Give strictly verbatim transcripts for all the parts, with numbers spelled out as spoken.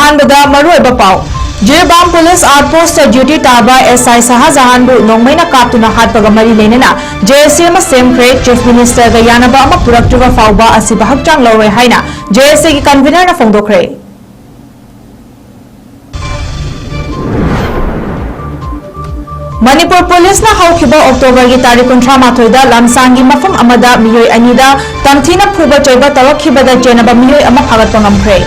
ꯑꯍꯥꯟꯕꯗ ꯃꯔꯨꯑꯣꯏꯕ ꯄꯥꯎ꯫ ꯖꯤꯔꯤꯕꯥꯝ ꯄꯨꯂꯤꯁ ꯑꯥꯎꯠꯄꯣꯁꯇ ꯗ꯭ꯌꯨꯇꯤ ꯇꯥꯕ ꯑꯦꯁ ꯑꯥꯏ ꯁꯍꯥ ꯖꯍꯥꯟꯕꯨ ꯅꯣꯡꯃꯩꯅ ꯀꯥꯞꯇꯨꯅ ꯍꯥꯠꯄꯒ ꯃꯔꯤ ꯂꯩꯅꯅ ꯖꯦ ꯑꯦꯁ ꯁꯤ ꯑꯃ ꯁꯦꯝꯈ꯭ꯔꯦ꯫ ꯆꯤꯐ ꯃꯤꯅꯤꯁꯇꯔꯒ ꯌꯥꯅꯕ ꯑꯃ ꯄꯨꯔꯛꯇ꯭ꯔꯤꯕ ꯐꯥꯎꯕ ꯑꯁꯤꯕ ꯍꯛꯆꯥꯡ ꯂꯧꯔꯣꯏ ꯍꯥꯏꯅ ꯖꯦ ꯑꯦꯁ ꯁꯤꯒꯤ ꯀꯟꯚꯤꯅꯔꯅ ꯐꯣꯡꯗꯣꯛꯈ꯭ꯔꯦ꯫ ꯃꯅꯤꯄꯨꯔ ꯄꯨꯂꯤꯁꯅ ꯍꯧꯈꯤꯕ ꯑꯣꯛꯇꯣꯕꯔꯒꯤ ꯇꯥꯔꯤꯛ ꯀꯨꯟꯊ꯭ꯔꯥ ꯃꯥꯊꯣꯏꯗ ꯂꯝꯁꯥꯡꯒꯤ ꯃꯐꯝ ꯑꯃꯗ ꯃꯤꯑꯣꯏ ꯑꯅꯤꯗ ꯇꯝꯊꯤꯅ ꯐꯨꯕ ꯆꯩꯕ ꯇꯧꯔꯛꯈꯤꯕꯗ ꯆꯦꯟꯅꯕ ꯃꯤꯑꯣꯏ ꯑꯃ ꯐꯥꯒꯠꯄ ꯉꯝꯈ꯭ꯔꯦ꯫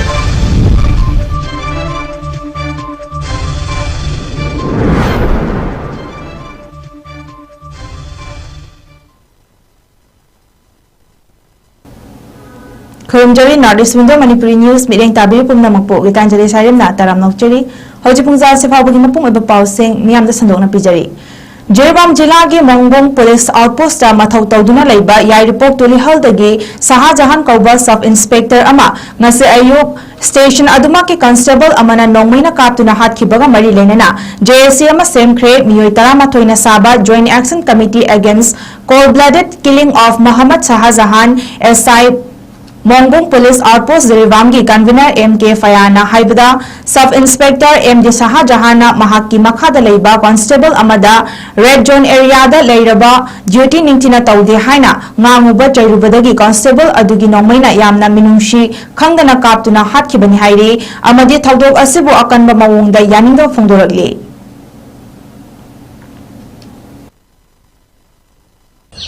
ꯈꯨꯔꯨꯝꯖꯔꯤ North East Window Manipuri News ꯃꯤꯠꯌꯦꯡ ꯇꯥꯕꯤꯔꯤꯕ ꯄꯨꯝꯅꯃꯛꯄꯨ ꯒꯤꯇꯥꯟꯖꯂꯤ ꯁꯥꯏꯔꯦꯝꯅ ꯇꯔꯥꯝꯅ ꯑꯣꯛꯆꯔꯤ꯫ ꯍꯧꯖꯤꯛ ꯄꯨꯡ ꯖꯥ ꯑꯁꯤ ꯐꯥꯎꯕꯒꯤ ꯃꯄꯨꯡ ꯑꯣꯏꯕ ꯄꯥꯎꯁꯤꯡ ꯃꯤꯌꯥꯝꯗ ꯁꯟꯗꯣꯛꯅ ꯄꯤꯖꯔꯤ꯫ ꯖꯤꯔꯤꯕꯥꯝ ꯖꯤꯂꯥꯒꯤ ꯃꯣꯡꯕꯣꯡ ꯄꯨꯂꯤꯁ ꯑꯥꯎꯠꯄꯣꯁꯇ ꯃꯊꯧ ꯇꯧꯗꯨꯅ ꯂꯩꯕ ꯌꯥꯏꯔꯤꯄꯣꯛ ꯇꯨꯂꯤꯍꯜꯗꯒꯤ ꯁꯍꯥ ꯖꯍꯥꯟ ꯀꯧꯕ ꯁꯕ ꯏꯟꯁꯄꯦꯛꯇꯔ ꯑꯃ ꯉꯁꯤ ꯑꯌꯨꯛ ꯁ꯭ꯇꯦꯁꯟ ꯑꯗꯨꯃꯛꯀꯤ ꯀꯟꯁꯇꯦꯕꯜ ꯑꯃꯅ ꯅꯣꯡꯃꯩꯅ ꯀꯥꯞꯇꯨꯅ ꯍꯥꯠꯈꯤꯕꯒ ꯃꯔꯤ ꯂꯩꯅꯅ ꯖꯦ ꯑꯦꯁ ꯁꯤ ꯑꯃ ꯁꯦꯝꯈ꯭ꯔꯦ꯫ ꯃꯤꯑꯣꯏ ꯇꯔꯥꯃꯥꯊꯣꯏꯅ ꯁꯥꯕ Joint Action Committee Against Cold Blooded Killing of Mohammad Shah Jahan, S I, Mongbung police outpost ꯖꯤꯔꯤꯕꯥꯝꯒꯤ ꯀꯟꯚꯤꯅꯔ ꯑꯦꯝ ꯀꯦ ꯐꯌꯥꯅ ꯍꯥꯏꯕꯗ, sub inspector M D Shah ꯖꯍꯥꯟꯅ ꯃꯍꯥꯛꯀꯤ ꯃꯈꯥꯗ ꯂꯩꯕ ꯀꯣꯟꯁꯇꯦꯕꯜ ꯑꯃꯗ ꯔꯦꯗ ꯖꯣꯟ ꯑꯦꯔꯤꯌꯥꯗ ꯂꯩꯔꯕ ꯗ꯭ꯌꯨꯇꯤ ꯅꯤꯡꯊꯤꯅ ꯇꯧꯗꯦ ꯍꯥꯏꯅ ꯉꯥꯡꯉꯨꯕ ꯆꯩꯔꯨꯕꯗꯒꯤ ꯀꯣꯟꯁꯇꯦꯕꯜ ꯑꯗꯨꯒꯤ ꯅꯣꯡꯃꯩꯅ ꯌꯥꯝꯅ ꯃꯤꯅꯨꯡꯁꯤ ꯈꯪꯗꯅ ꯀꯥꯞꯇꯨꯅ ꯍꯥꯠꯈꯤꯕꯅꯤ ꯍꯥꯏꯔꯤ ꯑꯃꯗꯤ ꯊꯧꯗꯣꯛ ꯑꯁꯤꯕꯨ ꯑꯀꯟꯕ ꯃꯑꯣꯡꯗ ꯌꯥꯅꯤꯡꯗꯕ ꯐꯣꯡꯗꯣꯔꯛꯂꯤ꯫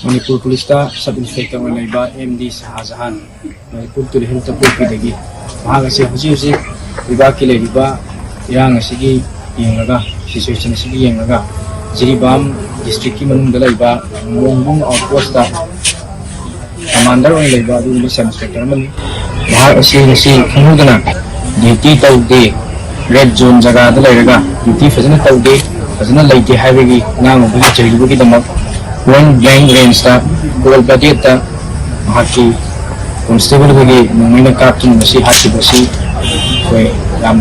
ꯃꯅꯤꯄꯨꯔ ꯄꯨꯂꯤꯁꯇ ꯁꯕ ꯏꯟꯁꯄꯦꯛꯇꯔ ꯑꯣꯏꯅ ꯂꯩꯕ ꯑꯦꯝ ꯗꯤ ꯁꯍꯥꯖꯍꯥꯟ, ꯃꯅꯤꯄꯨꯔ ꯇꯨꯔꯤꯍꯜ ꯇꯄꯣꯛꯄꯤꯗꯒꯤ꯫ ꯃꯍꯥꯛ ꯑꯁꯤ ꯍꯧꯖꯤꯛ ꯍꯧꯖꯤꯛ ꯂꯩꯕꯥꯛꯀꯤ ꯂꯩꯔꯤꯕ ꯏꯔꯥꯡ ꯑꯁꯤꯒꯤ ꯌꯦꯡꯂꯒ, ꯁꯤꯆꯨꯋꯦꯁꯟ ꯑꯁꯤꯒꯤ ꯌꯦꯡꯂꯒ, ꯖꯤꯔꯤꯕꯥꯝ ꯗꯤꯁꯇ꯭ꯔꯤꯛꯀꯤ ꯃꯅꯨꯡꯗ ꯂꯩꯕ ꯃꯣꯡꯕꯨꯡ ꯑꯥꯎꯠꯄꯣꯁꯇ ꯀꯃꯥꯟꯗꯔ ꯑꯣꯏꯅ ꯂꯩꯕ ꯑꯗꯨꯒꯨꯝꯕ ꯁꯕ ꯏꯟꯁꯄꯦꯛꯇꯔ ꯑꯃꯅꯤ꯫ ꯃꯍꯥꯛ ꯑꯁꯤ ꯉꯁꯤ ꯈꯪꯍꯧꯗꯅ ꯗ꯭ꯌꯨꯇꯤ ꯇꯧꯗꯦ, ꯔꯦꯗ ꯖꯣꯟ ꯖꯒꯥꯗ ꯂꯩꯔꯒ ꯗ꯭ꯌꯨꯇꯤ ꯐꯖꯅ ꯇꯧꯗꯦ, ꯐꯖꯅ ꯂꯩꯇꯦ ꯍꯥꯏꯕꯒꯤ ꯉꯥꯡꯕꯒꯤ ꯆꯩꯔꯨꯕꯒꯤꯗꯃꯛ ꯄꯣꯏꯟ ꯕ꯭ꯂꯦꯡ ꯔꯦꯟꯖꯇ ꯀꯣꯜ ꯕ꯭ꯂꯗꯦꯗꯇ ꯃꯍꯥꯛꯀꯤ ꯀꯣꯟꯁꯇꯦꯕꯜ ꯑꯗꯨꯒꯤ ꯅꯣꯡꯃꯩꯅ ꯀꯥꯞꯇꯨꯅ ꯃꯁꯤ ꯍꯥꯠꯈꯤꯕ ꯑꯁꯤ ꯑꯩꯈꯣꯏ ꯌꯥꯝ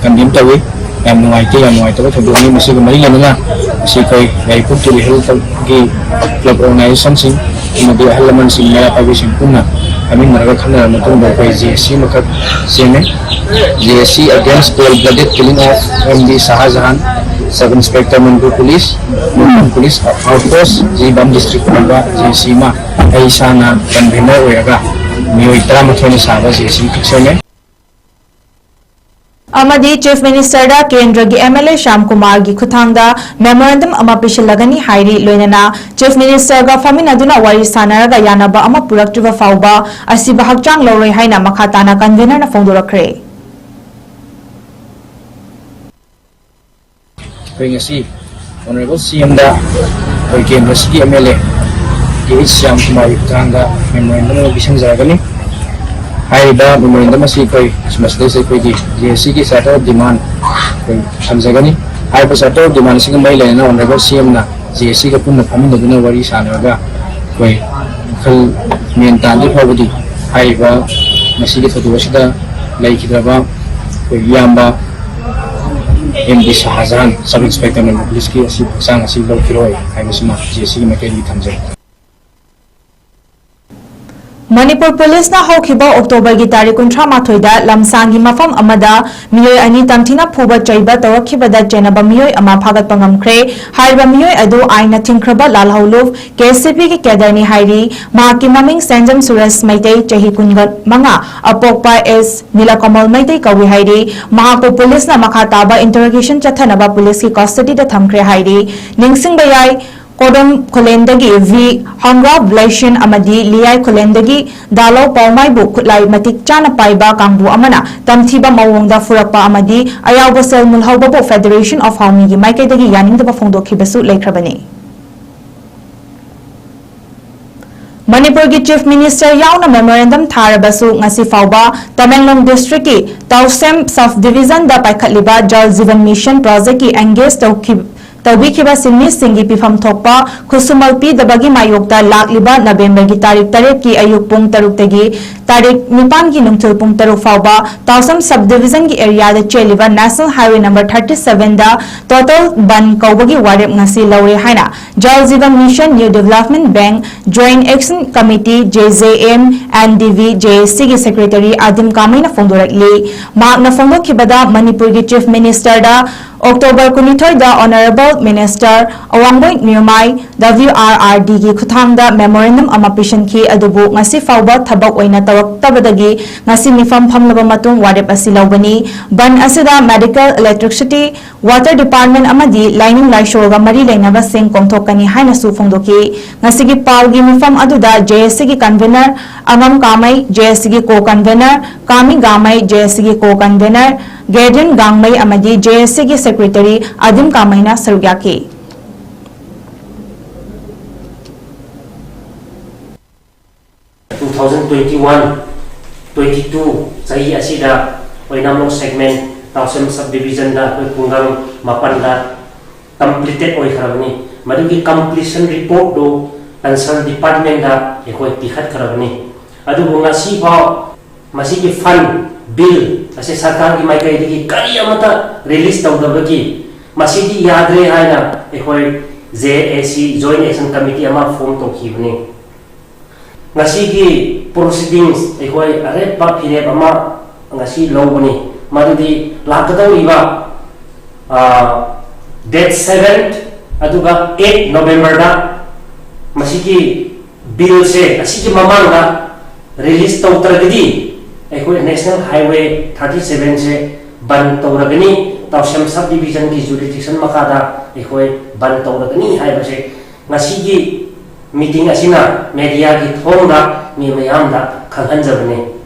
ꯀꯟꯗꯦꯝ ꯇꯧꯏ꯫ ꯌꯥꯝ ꯅꯨꯡꯉꯥꯏꯇꯦ, ꯌꯥꯝ ꯅꯨꯡꯉꯥꯏꯇꯕ ꯊꯧꯗꯣꯛꯅꯤ꯫ ꯃꯁꯤꯒ ꯃꯔꯤ ꯂꯩꯅꯅ ꯉꯁꯤ ꯑꯩꯈꯣꯏ ꯌꯥꯏꯔꯤꯄꯣꯛ ꯇꯨꯔꯤꯍꯜꯒꯤ ꯀ꯭ꯂꯕ ꯑꯣꯔꯒꯅꯥꯏꯖꯦꯁꯟꯁꯤꯡ ꯑꯃꯗꯤ ꯑꯍꯜ ꯂꯃꯟꯁꯤꯡ, ꯃꯩꯔꯥ ꯄꯥꯏꯕꯤꯁꯤꯡ ꯄꯨꯟꯅ ꯐꯝꯃꯤꯟꯅꯔꯒ ꯈꯟꯅꯔꯕ ꯃꯇꯨꯡꯗ ꯑꯩꯈꯣꯏ ꯖꯦ ꯑꯦꯁ ꯁꯤ ꯑꯃꯈꯛ ꯁꯦꯝꯃꯦ꯫ J S C Against Cold Blooded Killing of M D Shah Jahan, Sub Inspector Manipur Police, Manipur Police Outpost, Jiribam District ꯑꯣꯏꯕ ꯖꯦ ꯑꯦꯁ ꯁꯤ ꯑꯃ ꯑꯩ ꯏꯁꯥꯅ convener ꯑꯣꯏꯔꯒ ꯃꯤꯑꯣꯏ ꯇꯔꯥꯃꯥꯊꯣꯏꯅ ꯁꯥꯕ ꯖꯦ ꯑꯦꯁ ꯁꯤ ꯑꯃꯈꯛ ꯁꯦꯝꯃꯦ꯫ ꯑꯃꯗꯤ Chief Ministerꯗ ꯀꯦꯟꯗ꯭ꯔꯒꯤ M L A ꯁ꯭ꯌꯥꯝ ꯀꯨꯃꯥꯔꯒꯤ ꯈꯨꯠꯊꯥꯡꯗ memorandum ꯑꯃ ꯄꯤꯁꯤꯜꯂꯒꯅꯤ ꯍꯥꯏꯔꯤ꯫ ꯂꯣꯏꯅꯅ Chief Ministerꯒ ꯐꯝꯃꯤꯟꯅꯗꯨꯅ ꯋꯥꯔꯤ ꯁꯥꯟꯅꯔꯒ ꯌꯥꯅꯕ ꯑꯃ ꯄꯨꯔꯛꯇ꯭ꯔꯤꯕ ꯐꯥꯎꯕ ꯑꯁꯤꯕ ꯍꯛꯆꯥꯡ ꯂꯧꯔꯣꯏ ꯍꯥꯏꯅ ꯃꯈꯥ ꯇꯥꯅ convenerꯅ ꯐꯣꯡꯗꯣꯔꯛꯈ꯭ꯔꯦ꯫ ꯑꯩꯈꯣꯏ ꯉꯁꯤ Honourable C Mꯗ ꯑꯩꯈꯣꯏ ꯀꯦꯟꯗ꯭ꯔꯁꯤꯒꯤ M L A K H Shyam ꯀꯨꯃꯥꯔꯒꯤ ꯈꯨꯠꯊꯥꯡꯗ memorandum ꯑꯃ ꯄꯤꯁꯤꯟꯖꯔꯒꯅꯤ꯫ ꯍꯥꯏꯔꯤꯕ memorandum ꯑꯁꯤ ꯑꯩꯈꯣꯏ ꯃꯁꯤꯗꯩꯁꯤꯗ ꯑꯩꯈꯣꯏꯒꯤ ꯖꯦ ꯑꯦꯁ ꯁꯤꯒꯤ charter of demand ꯑꯩꯈꯣꯏ ꯊꯝꯖꯒꯅꯤ꯫ ꯍꯥꯏꯔꯤꯕ charter of demand ꯑꯁꯤꯒ ꯃꯔꯤ ꯂꯩꯅꯅ Honourable C Mꯅ ꯖꯦ ꯑꯦꯁ ꯁꯤꯒ ꯄꯨꯟꯅ ꯐꯝꯃꯤꯟꯅꯗꯨꯅ ꯋꯥꯔꯤ ꯁꯥꯟꯅꯔꯒ ꯑꯩꯈꯣꯏ ꯋꯥꯈꯜ ꯃꯦꯟ ꯇꯥꯟꯗ꯭ꯔꯤ ꯐꯥꯎꯕꯗꯤ ꯍꯥꯏꯔꯤꯕ ꯉꯁꯤꯒꯤ ꯊꯧꯗꯣꯛ ꯑꯁꯤꯗ ꯂꯩꯈꯤꯗ꯭ꯔꯕ ꯑꯩꯈꯣꯏ ꯏꯌꯥꯝꯕ M D Shah Jahan, Sub Inspector Manipur Policeꯀꯤ ꯑꯁꯤ ꯍꯛꯆꯥꯡ ꯑꯁꯤ ꯂꯧꯈꯤꯔꯣꯏ ꯍꯥꯏꯕꯁꯤꯃ ꯖꯦ ꯑꯦꯁ ꯁꯤꯒꯤ ꯃꯥꯏꯀꯩꯗꯒꯤ ꯊꯝꯖꯔꯤ꯫ ꯃꯅꯤꯄꯨꯔ ꯄꯨꯂꯤꯁꯅ ꯍꯧꯈꯤꯕ Octoberꯒꯤ ꯇꯥꯔꯤꯛ ꯀꯨꯟꯊ꯭ꯔꯥ ꯃꯥꯊꯣꯏꯗ ꯂꯝꯁꯥꯡꯒꯤ ꯃꯐꯝ ꯑꯃꯗ ꯃꯤꯑꯣꯏ ꯑꯅꯤ ꯇꯝꯊꯤꯅ ꯐꯨꯕ ꯆꯩꯕ ꯇꯧꯔꯛꯈꯤꯕꯗ ꯆꯦꯟꯅꯕ ꯃꯤꯑꯣꯏ ꯑꯃ ꯐꯥꯒꯠꯄ ꯉꯝꯈ꯭ꯔꯦ꯫ ꯍꯥꯏꯔꯤꯕ ꯃꯤꯑꯣꯏ ꯑꯗꯨ ꯑꯥꯏꯟꯅ ꯊꯤꯡꯈ꯭ꯔꯕ ꯂꯥꯜꯍꯧꯂꯨꯞ ꯀꯦ ꯁꯤ ꯄꯤꯒꯤ cadreꯅꯤ ꯍꯥꯏꯔꯤ꯫ ꯃꯍꯥꯛꯀꯤ ꯃꯃꯤꯡ ꯁꯦꯟꯖꯝ ꯁꯨꯔꯦꯁ ꯃꯩꯇꯩ, ꯆꯍꯤ ꯀꯨꯟꯃꯉꯥ, ꯑꯄꯣꯛꯄ ꯑꯦꯁ ꯅꯤꯂꯀꯃꯜ ꯃꯩꯇꯩ ꯀꯧꯏ ꯍꯥꯏꯔꯤ꯫ ꯃꯍꯥꯛꯄꯨ ꯄꯨꯂꯤꯁꯅ ꯃꯈꯥ ꯇꯥꯕ interrogation ꯆꯠꯊꯅꯕ ꯄꯨꯂꯤꯁꯀꯤ custodyꯗ ꯊꯝꯈ꯭ꯔꯦ ꯍꯥꯏꯔꯤ꯫ ꯅꯤꯡꯁꯤꯡꯕ ꯌꯥꯏ, ꯀꯣꯗꯣꯝ ꯈꯨꯂꯦꯟꯗꯒꯤ ꯚꯤ ꯍꯪꯒ꯭ꯔꯥꯕ ꯂꯩꯁꯤꯟ ꯑꯃꯗꯤ ꯂꯤꯌꯥꯏ ꯈꯨꯂꯦꯟꯗꯒꯤ ꯗꯥꯂꯧ ꯄꯥꯎꯃꯥꯏꯕꯨ ꯈꯨꯠꯂꯥꯏ ꯃꯇꯤꯛ ꯆꯥꯅ ꯄꯥꯏꯕ ꯀꯥꯡꯕꯨ ꯑꯃꯅ ꯇꯝꯊꯤꯕ ꯃꯑꯣꯡꯗ ꯐꯨꯔꯛꯄ ꯑꯃꯗꯤ ꯑꯌꯥꯎꯕ ꯁꯦꯜ ꯃꯨꯜꯍꯧꯕꯕꯨ Federation of Haomiꯒꯤ ꯃꯥꯏꯀꯩꯗꯒꯤ ꯌꯥꯅꯤꯡꯗꯕ ꯐꯣꯡꯗꯣꯛꯈꯤꯕꯁꯨ ꯂꯩꯈ꯭ꯔꯕꯅꯤ꯫ ꯃꯅꯤꯄꯨꯔꯒꯤ Chief Minister ꯌꯥꯎꯅ memorandum ꯊꯥꯔꯕꯁꯨ ꯉꯁꯤ ꯐꯥꯎꯕ Tamenglong districtꯀꯤ ꯇꯧꯁꯦꯝ sub divisionꯗ ꯄꯥꯏꯈꯠꯂꯤꯕ Jal Jeevan Mission projectꯀꯤ engage ꯇꯧꯈꯤ-, ꯇꯧꯕꯤꯈꯤꯕ ꯁꯤꯟꯃꯤꯁꯤꯡꯒꯤ ꯄꯤꯐꯝ ꯊꯣꯛꯄ ꯈꯨꯠꯁꯨꯃꯜ ꯄꯤꯗꯕꯒꯤ ꯃꯥꯌꯣꯛꯇ ꯂꯥꯛꯂꯤꯕ Novemberꯒꯤ ꯇꯥꯔꯤꯛ ꯇꯔꯦꯠꯀꯤ ꯑꯌꯨꯛ ꯄꯨꯡ ꯇꯔꯨꯛꯇꯒꯤ ꯇꯥꯔꯤꯛ ꯅꯤꯄꯥꯟꯒꯤ ꯅꯨꯡꯊꯤꯜ ꯄꯨꯡ ꯇꯔꯨꯛ ꯐꯥꯎꯕ ꯇꯥꯎꯁꯝ ꯁꯕ ꯗꯤꯕꯤꯖꯟꯒꯤ ꯑꯦꯔꯤꯌꯥꯗ ꯆꯦꯜꯂꯤꯕ ꯅꯦꯁꯅꯦꯜ ꯍꯥꯏꯋꯦ ꯅꯝꯕꯔ ꯊꯥꯔꯇꯤ ꯁꯚꯦꯟꯗ ꯇꯣꯇꯦꯜ ꯕꯟ ꯀꯧꯕꯒꯤ ꯋꯥꯔꯦꯞ ꯉꯁꯤ ꯂꯧꯔꯦ ꯍꯥꯏꯅ Jal Jivan mission new development bank joint action committee, J J M N D B, J S ꯁꯤꯒꯤ ꯁꯦꯀ꯭ꯔꯦꯇꯔꯤ ꯑꯥꯗꯤꯝ ꯀꯥꯃꯩꯅ ꯐꯣꯡꯗꯣꯔꯛꯂꯤ꯫ ꯃꯍꯥꯛꯅ ꯐꯣꯡꯗꯣꯛꯈꯤꯕꯗ, ꯃꯅꯤꯄꯨꯔꯒꯤ ꯆꯤꯐ ꯃꯤꯅꯤꯁꯇꯔꯗ ꯑꯣꯛꯇꯣꯕꯔ ꯀꯨꯟꯅꯤꯊꯣꯏꯗ honourable minister Awangboi Newmai W R R ꯗꯤꯒꯤ ꯈꯨꯠꯊꯥꯡꯗ ꯃꯦꯃꯣꯔꯦꯟꯗꯝ ꯑꯃ ꯄꯤꯁꯤꯟꯈꯤ, ꯑꯗꯨꯕꯨ ꯉꯁꯤ ꯐꯥꯎꯕ ꯊꯕꯛ ꯑꯣꯏꯅ ꯇꯧꯔꯛꯇꯕꯗꯒꯤ ꯉꯁꯤ ꯃꯤꯐꯝ ꯐꯝꯂꯕ ꯃꯇꯨꯡ ꯋꯥꯔꯦꯞ ꯑꯁꯤ ꯂꯧꯕꯅꯤ꯫ ꯕꯟ ꯑꯁꯤꯗ ꯃꯦꯗꯤꯀꯦꯜ, ꯏꯂꯦꯛꯇ꯭ꯔꯤꯁꯤꯇꯤ, ꯋꯥꯇꯔ ꯗꯤꯄꯥꯔꯠꯃꯦꯟ ꯑꯃꯗꯤ ꯂꯥꯏꯅꯤꯡ ꯂꯥꯏꯁꯣꯜꯒ ꯃꯔꯤ ꯂꯩꯅꯕꯁꯤꯡ ꯀꯣꯝꯊꯣꯛꯀꯅꯤ ꯍꯥꯏꯅꯁꯨ ꯐꯣꯡꯗꯣꯛꯈꯤ꯫ ꯉꯁꯤꯒꯤ ꯄꯥꯎꯒꯤ ꯃꯤꯐꯝ ꯑꯗꯨꯗ ꯖꯦ ꯑꯦꯁ ꯁꯤꯒꯤ ꯀꯟꯚꯦꯅꯔ ꯑꯉꯝ ꯀꯥꯃꯩ, ꯖꯦ ꯑꯦꯁ ꯁꯤꯒꯤ ꯀꯣ ꯀꯟꯚꯦꯅꯔ ꯀꯥꯃꯤ ꯒꯥꯃꯩ, ꯖꯦ ꯑꯦꯁ ꯁꯤꯒꯤ ꯀꯣ ꯀꯟꯚꯦꯅꯔ ꯒꯦꯗ꯭ꯔꯤꯟ ꯒꯥꯡꯃꯩ ꯑꯃꯗꯤ ꯖꯦ ꯑꯦꯁ ꯁꯤꯒꯤ ꯁꯦꯀ꯭ꯔꯦꯇꯔꯤ ꯑꯥꯗꯤꯝ ꯀꯥꯃꯩꯅ ꯁꯔꯨꯛ ꯌꯥꯈꯤ꯫ Two thousand twenty one twenty two ꯆꯍꯤ ꯑꯁꯤꯗ ꯑꯣꯏꯅꯥꯝꯂꯣꯛ ꯁꯦꯒꯃꯦꯟ ꯇꯥꯎꯁꯦꯝ ꯁꯕ ꯗꯤꯕꯤꯖꯟꯗ ꯑꯩꯈꯣꯏ ꯈꯨꯡꯒꯪ ꯃꯥꯄꯟꯗ ꯀꯝꯄ꯭ꯂꯤꯇꯦꯠ ꯑꯣꯏꯈ꯭ꯔꯕꯅꯤ꯫ ꯃꯗꯨꯒꯤ ꯀꯝꯄ꯭ꯂꯤꯁꯟ ꯔꯤꯄꯣꯔꯠꯇꯨ ꯀꯟꯁꯔꯟ ꯗꯤꯄꯥꯔꯠꯃꯦꯟꯗ ꯑꯩꯈꯣꯏ ꯄꯤꯈꯠꯈ꯭ꯔꯕꯅꯤ꯫ ꯑꯗꯨꯕꯨ ꯉꯁꯤ ꯐꯥꯎ ꯃꯁꯤꯒꯤ ꯐꯟ ꯕꯤꯜ ꯑꯁꯤ ꯁꯔꯀꯥꯔꯒꯤ ꯃꯥꯏꯀꯩꯗꯒꯤ ꯀꯔꯤ ꯑꯃꯠꯇ ꯔꯤꯂꯤꯁ ꯇꯧꯗꯕꯒꯤ ꯃꯁꯤꯗꯤ ꯌꯥꯗ꯭ꯔꯦ ꯍꯥꯏꯅ ꯑꯩꯈꯣꯏ ꯖꯦ ꯑꯦ ꯁꯤ ꯖꯣꯏꯟꯠ ꯑꯦꯛꯁꯟ ꯀꯃꯤꯇꯤ ꯑꯃ ꯐꯣꯝ ꯇꯧꯈꯤꯕꯅꯤ꯫ ꯉꯁꯤꯒꯤ ꯄ꯭ꯔꯣꯁꯤꯗꯤꯡꯁ ꯑꯩꯈꯣꯏ ꯑꯔꯦꯞꯄ ꯐꯤꯔꯦꯞ ꯑꯃ ꯉꯁꯤ ꯂꯧꯕꯅꯤ꯫ ꯃꯗꯨꯗꯤ ꯂꯥꯛꯀꯗꯧꯔꯤꯕ, ꯑ, ꯗꯦꯠ ꯁꯚꯦꯟ ꯑꯗꯨꯒ ꯑꯩꯠ ꯅꯣꯕꯦꯝꯕꯔꯗ ꯃꯁꯤꯒꯤ ꯕꯤꯜꯁꯦ ꯑꯁꯤꯒꯤ ꯃꯃꯥꯡꯗ ꯔꯤꯂꯤꯁ ꯇꯧꯗ꯭ꯔꯒꯗꯤ ꯑꯩꯈꯣꯏ ꯅꯦꯁꯅꯦꯜ ꯍꯥꯏꯋꯦ ꯊꯥꯔꯇꯤ ꯁꯚꯦꯟꯁꯦ ꯕꯟ ꯇꯧꯔꯒꯅꯤ, ꯇꯥꯎꯁꯦꯝ ꯁꯕ ꯗꯤꯕꯤꯖꯟꯒꯤ ꯖꯨꯔꯤꯗꯤꯛꯁꯟ ꯃꯈꯥꯗ ꯑꯩꯈꯣꯏ ꯕꯟ ꯇꯧꯔꯒꯅꯤ ꯍꯥꯏꯕꯁꯦ ꯉꯁꯤꯒꯤ ꯃꯤꯇꯤꯡ ꯑꯁꯤꯅ ꯃꯦꯗꯤꯌꯥꯒꯤ ꯊꯣꯡꯗ ꯃꯤ ꯃꯌꯥꯝꯗ ꯈꯪꯍꯟꯖꯕꯅꯤ꯫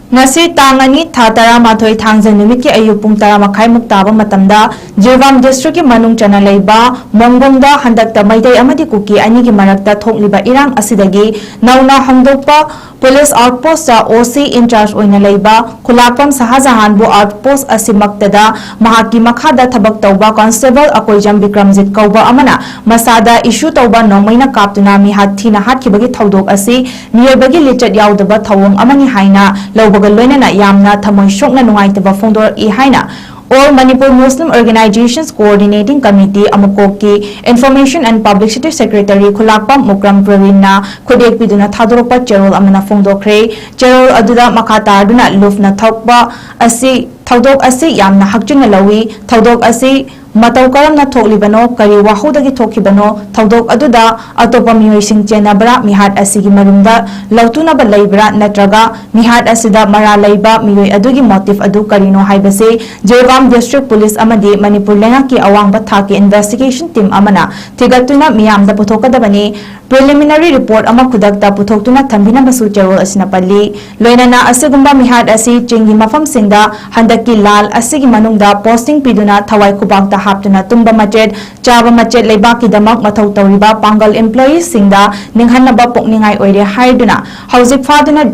ꯉꯁꯤ ꯇꯥꯡ ꯑꯅꯤ, ꯊꯥ ꯇꯔꯥꯃꯥꯊꯣꯏ, ꯊꯥꯡꯖ ꯅꯨꯃꯤꯠꯀꯤ ꯑꯌꯨꯛ ꯄꯨꯡ ꯇꯔꯥ ꯃꯈꯥꯏꯃꯨꯛ ꯇꯥꯕ ꯃꯇꯝꯗ ꯖꯤꯔꯤꯕꯥꯝ ꯗꯤꯁꯇ꯭ꯔꯤꯛꯀꯤ ꯃꯅꯨꯡ ꯆꯟꯅ ꯂꯩꯕ ꯃꯣꯡꯕꯣꯡꯗ ꯍꯟꯗꯛꯇ ꯃꯩꯇꯩ ꯑꯃꯗꯤ ꯀꯨꯀꯤ ꯑꯅꯤꯒꯤ ꯃꯔꯛꯇ ꯊꯣꯛꯂꯤꯕ ꯏꯔꯥꯡ ꯑꯁꯤꯗꯒꯤ ꯅꯧꯅ ꯍꯣꯡꯗꯣꯛꯄ ꯄꯨꯂꯤꯁ ꯑꯥꯎꯠꯄꯣꯁꯇ ꯑꯣ ꯁꯤ ꯏꯟꯆꯥꯔꯖ ꯑꯣꯏꯅ ꯂꯩꯕ ꯈꯨꯂꯥꯛꯄꯝ ꯁꯍꯥꯖꯍꯥꯟꯕꯨ ꯑꯥꯎꯠꯄꯣꯁ ꯑꯁꯤꯃꯛꯇꯗ ꯃꯍꯥꯛꯀꯤ ꯃꯈꯥꯗ ꯊꯕꯛ ꯇꯧꯕ ꯀꯣꯟꯁꯇꯦꯕꯜ ꯑꯀꯣꯏꯖꯝ ꯕꯤꯀ꯭ꯔꯝꯖꯤꯠ ꯀꯧꯕ ꯑꯃꯅ ꯃꯁꯥꯗ ꯏꯁꯨ ꯇꯧꯕ ꯅꯣꯡꯃꯩꯅ ꯀꯥꯞꯇꯨꯅ ꯃꯤꯍꯥꯠ ꯊꯤꯅ ꯍꯥꯠꯈꯤꯕꯒꯤ ꯊꯧꯗꯣꯛ ꯑꯁꯤ ꯃꯤꯑꯣꯏꯕꯒꯤ ꯂꯤꯆꯠ ꯌꯥꯎꯗꯕ ꯊꯧꯑꯣꯡ ꯑꯃꯅꯤ ꯍꯥꯏꯅ ꯂꯧꯕꯒ ꯂꯣꯏꯅꯅ ꯌꯥꯝꯅ ꯊꯃꯣꯏ ꯁꯣꯛꯅ ꯅꯨꯡꯉꯥꯏꯇꯕ ꯐꯣꯡꯗꯣꯔꯛꯏ ꯍꯥꯏꯅ All Manipur Muslim Organizations Coordinating Committee ꯑꯃꯨꯀꯣꯛꯀꯤ Information and Publicity Secretary ꯈꯨꯂꯥꯛꯄꯝ ꯃꯨꯀ꯭ꯔꯝ ꯄ꯭ꯔꯋꯤꯟꯅ ꯈꯨꯠꯌꯦꯛ ꯄꯤꯗꯨꯅ ꯊꯥꯗꯣꯔꯛꯄ ꯆꯦꯔꯣꯜ ꯑꯃꯅ ꯐꯣꯡꯗꯣꯛꯈ꯭ꯔꯦ꯫ ꯆꯦꯔꯣꯜ ꯑꯗꯨꯗ ꯃꯈꯥ ꯇꯥꯗꯨꯅ ꯂꯨꯞꯅ ꯊꯣꯛꯄ ꯑꯁꯤ, ꯊꯧꯗꯣꯛ ꯑꯁꯤ ꯌꯥꯝꯅ ꯍꯛꯆꯤꯟꯅ ꯂꯧꯏ꯫ ꯊꯧꯗꯣꯛ ꯑꯁꯤ ꯃꯇꯧ ꯀꯔꯝꯅ ꯊꯣꯛꯂꯤꯕꯅꯣ, ꯀꯔꯤ ꯋꯥꯍꯧꯗꯒꯤ ꯊꯣꯛꯈꯤꯕꯅꯣ, ꯊꯧꯗꯣꯛ ꯑꯗꯨꯗ ꯑꯇꯣꯞꯄ ꯃꯤꯑꯣꯏꯁꯤꯡ ꯆꯦꯟꯅꯕ꯭ꯔꯥ, ꯃꯤꯍꯥꯠ ꯑꯁꯤꯒꯤ ꯃꯔꯨꯝꯗ ꯂꯧꯇꯨꯅꯕ ꯂꯩꯕ꯭ꯔꯥ, ꯅꯠꯇ꯭ꯔꯒ ꯃꯤꯍꯥꯠ ꯑꯁꯤꯗ ꯃꯔꯥꯜ ꯂꯩꯕ ꯃꯤꯑꯣꯏ ꯑꯗꯨꯒꯤ ꯃꯣꯇꯤꯚ ꯑꯗꯨ ꯀꯔꯤꯅꯣ ꯍꯥꯏꯕꯁꯤ ꯖꯤꯔꯤꯕꯥꯝ ꯗꯤꯁꯇ꯭ꯔꯤꯛ ꯄꯨꯂꯤꯁ ꯑꯃꯗꯤ ꯃꯅꯤꯄꯨꯔ ꯂꯩꯉꯥꯛꯀꯤ ꯑꯋꯥꯡꯕ ꯊꯥꯛꯀꯤ ꯏꯟꯚꯦꯁꯇꯤꯒꯦꯁꯟ ꯇꯤꯝ ꯑꯃꯅ ꯊꯤꯒꯠꯇꯨꯅ ꯃꯤꯌꯥꯝꯗ ꯄꯨꯊꯣꯛꯀꯗꯕꯅꯤ꯫ ꯄ꯭ꯔꯤꯂꯤꯃꯤꯅꯔꯤ ꯔꯤꯄꯣꯔꯠ ꯑꯃ ꯈꯨꯗꯛꯇ ꯄꯨꯊꯣꯛꯇꯨꯅ ꯊꯝꯕꯤꯅꯕꯁꯨ ꯆꯦꯔꯣꯜ ꯑꯁꯤꯅ ꯄꯜꯂꯤ꯫ ꯂꯣꯏꯅꯅ ꯑꯁꯤꯒꯨꯝꯕ ꯃꯤꯍꯥꯠ ꯑꯁꯤ ꯆꯤꯡꯒꯤ ꯃꯐꯝꯁꯤꯡꯗ ꯍꯟꯗꯛꯀꯤ ꯂꯥꯜ ꯑꯁꯤꯒꯤ ꯃꯅꯨꯡꯗ ꯄꯣꯁꯇꯤꯡ ꯄꯤꯗꯨꯅ ꯊꯋꯥꯏ ꯈꯨꯕꯥꯛꯇ ꯍꯥꯞꯇꯨꯅ ꯇꯨꯝꯕ ꯃꯆꯦꯠ, ꯆꯥꯕ ꯃꯆꯦꯠ ꯂꯩꯕꯥꯛꯀꯤꯗꯃꯛ ꯃꯊꯧ ꯇꯧꯔꯤꯕ ꯄꯥꯡꯒꯜ ꯏꯝꯄ꯭ꯂꯣꯌꯤꯁꯤꯡꯗ ꯅꯤꯡꯍꯟꯅꯕ ꯄꯣꯛꯅꯤꯡꯉꯥꯏ ꯑꯣꯏꯔꯦ ꯍꯥꯏꯗꯨꯅ ꯍꯧꯖꯤꯛ ꯐꯥꯗꯨꯅ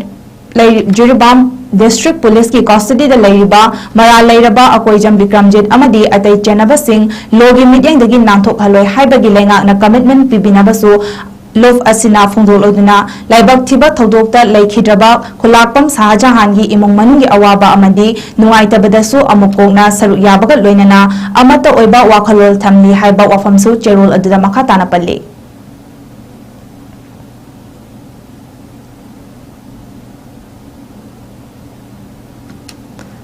ꯂꯩ-, ꯖꯤꯔꯤꯕꯥꯝ ꯗꯤꯁꯇ꯭ꯔꯤꯛ ꯄꯨꯂꯤꯁꯀꯤ ꯀꯁꯇꯗꯤꯗ ꯂꯩꯔꯤꯕ ꯃꯔꯥꯜ ꯂꯩꯔꯕ ꯑꯀꯣꯏꯖꯝ ꯕꯤꯀ꯭ꯔꯝꯖꯤꯠ ꯑꯃꯗꯤ ꯑꯇꯩ ꯆꯦꯟꯅꯕꯁꯤꯡ ꯂꯣꯒꯤ ꯃꯤꯠꯌꯦꯡꯗꯒꯤ ꯅꯥꯟꯊꯣꯛꯍꯜꯂꯣꯏ ꯍꯥꯏꯕꯒꯤ ꯂꯩꯉꯥꯛꯅ ꯀꯃꯤꯠꯃꯦꯟ ꯄꯤꯕꯤꯅꯕꯁꯨ ꯂꯨꯞ ꯑꯁꯤꯅ ꯐꯣꯡꯗꯣꯛꯂꯗꯨꯅ ꯂꯥꯏꯕꯛ ꯊꯤꯕ ꯊꯧꯗꯣꯛꯇ ꯂꯩꯈꯤꯗ꯭ꯔꯕ ꯈꯨꯂꯥꯛꯄꯝ ꯁꯍꯥꯖꯍꯥꯟꯒꯤ ꯏꯃꯨꯡ ꯃꯅꯨꯡꯒꯤ ꯑꯋꯥꯕ ꯑꯃꯗꯤ ꯅꯨꯡꯉꯥꯏꯇꯕꯗꯁꯨ ꯑꯃꯨꯛ ꯀꯣꯛꯅ ꯁꯔꯨꯛ ꯌꯥꯕꯒ ꯂꯣꯏꯅꯅ ꯑꯃꯠꯇ ꯑꯣꯏꯕ ꯋꯥꯈꯜꯂꯣꯟ ꯊꯝꯂꯤ ꯍꯥꯏꯕ ꯋꯥꯐꯝꯁꯨ ꯆꯦꯔꯣꯜ ꯑꯗꯨꯗ ꯃꯈꯥ ꯇꯥꯅ ꯄꯜꯂꯤ꯫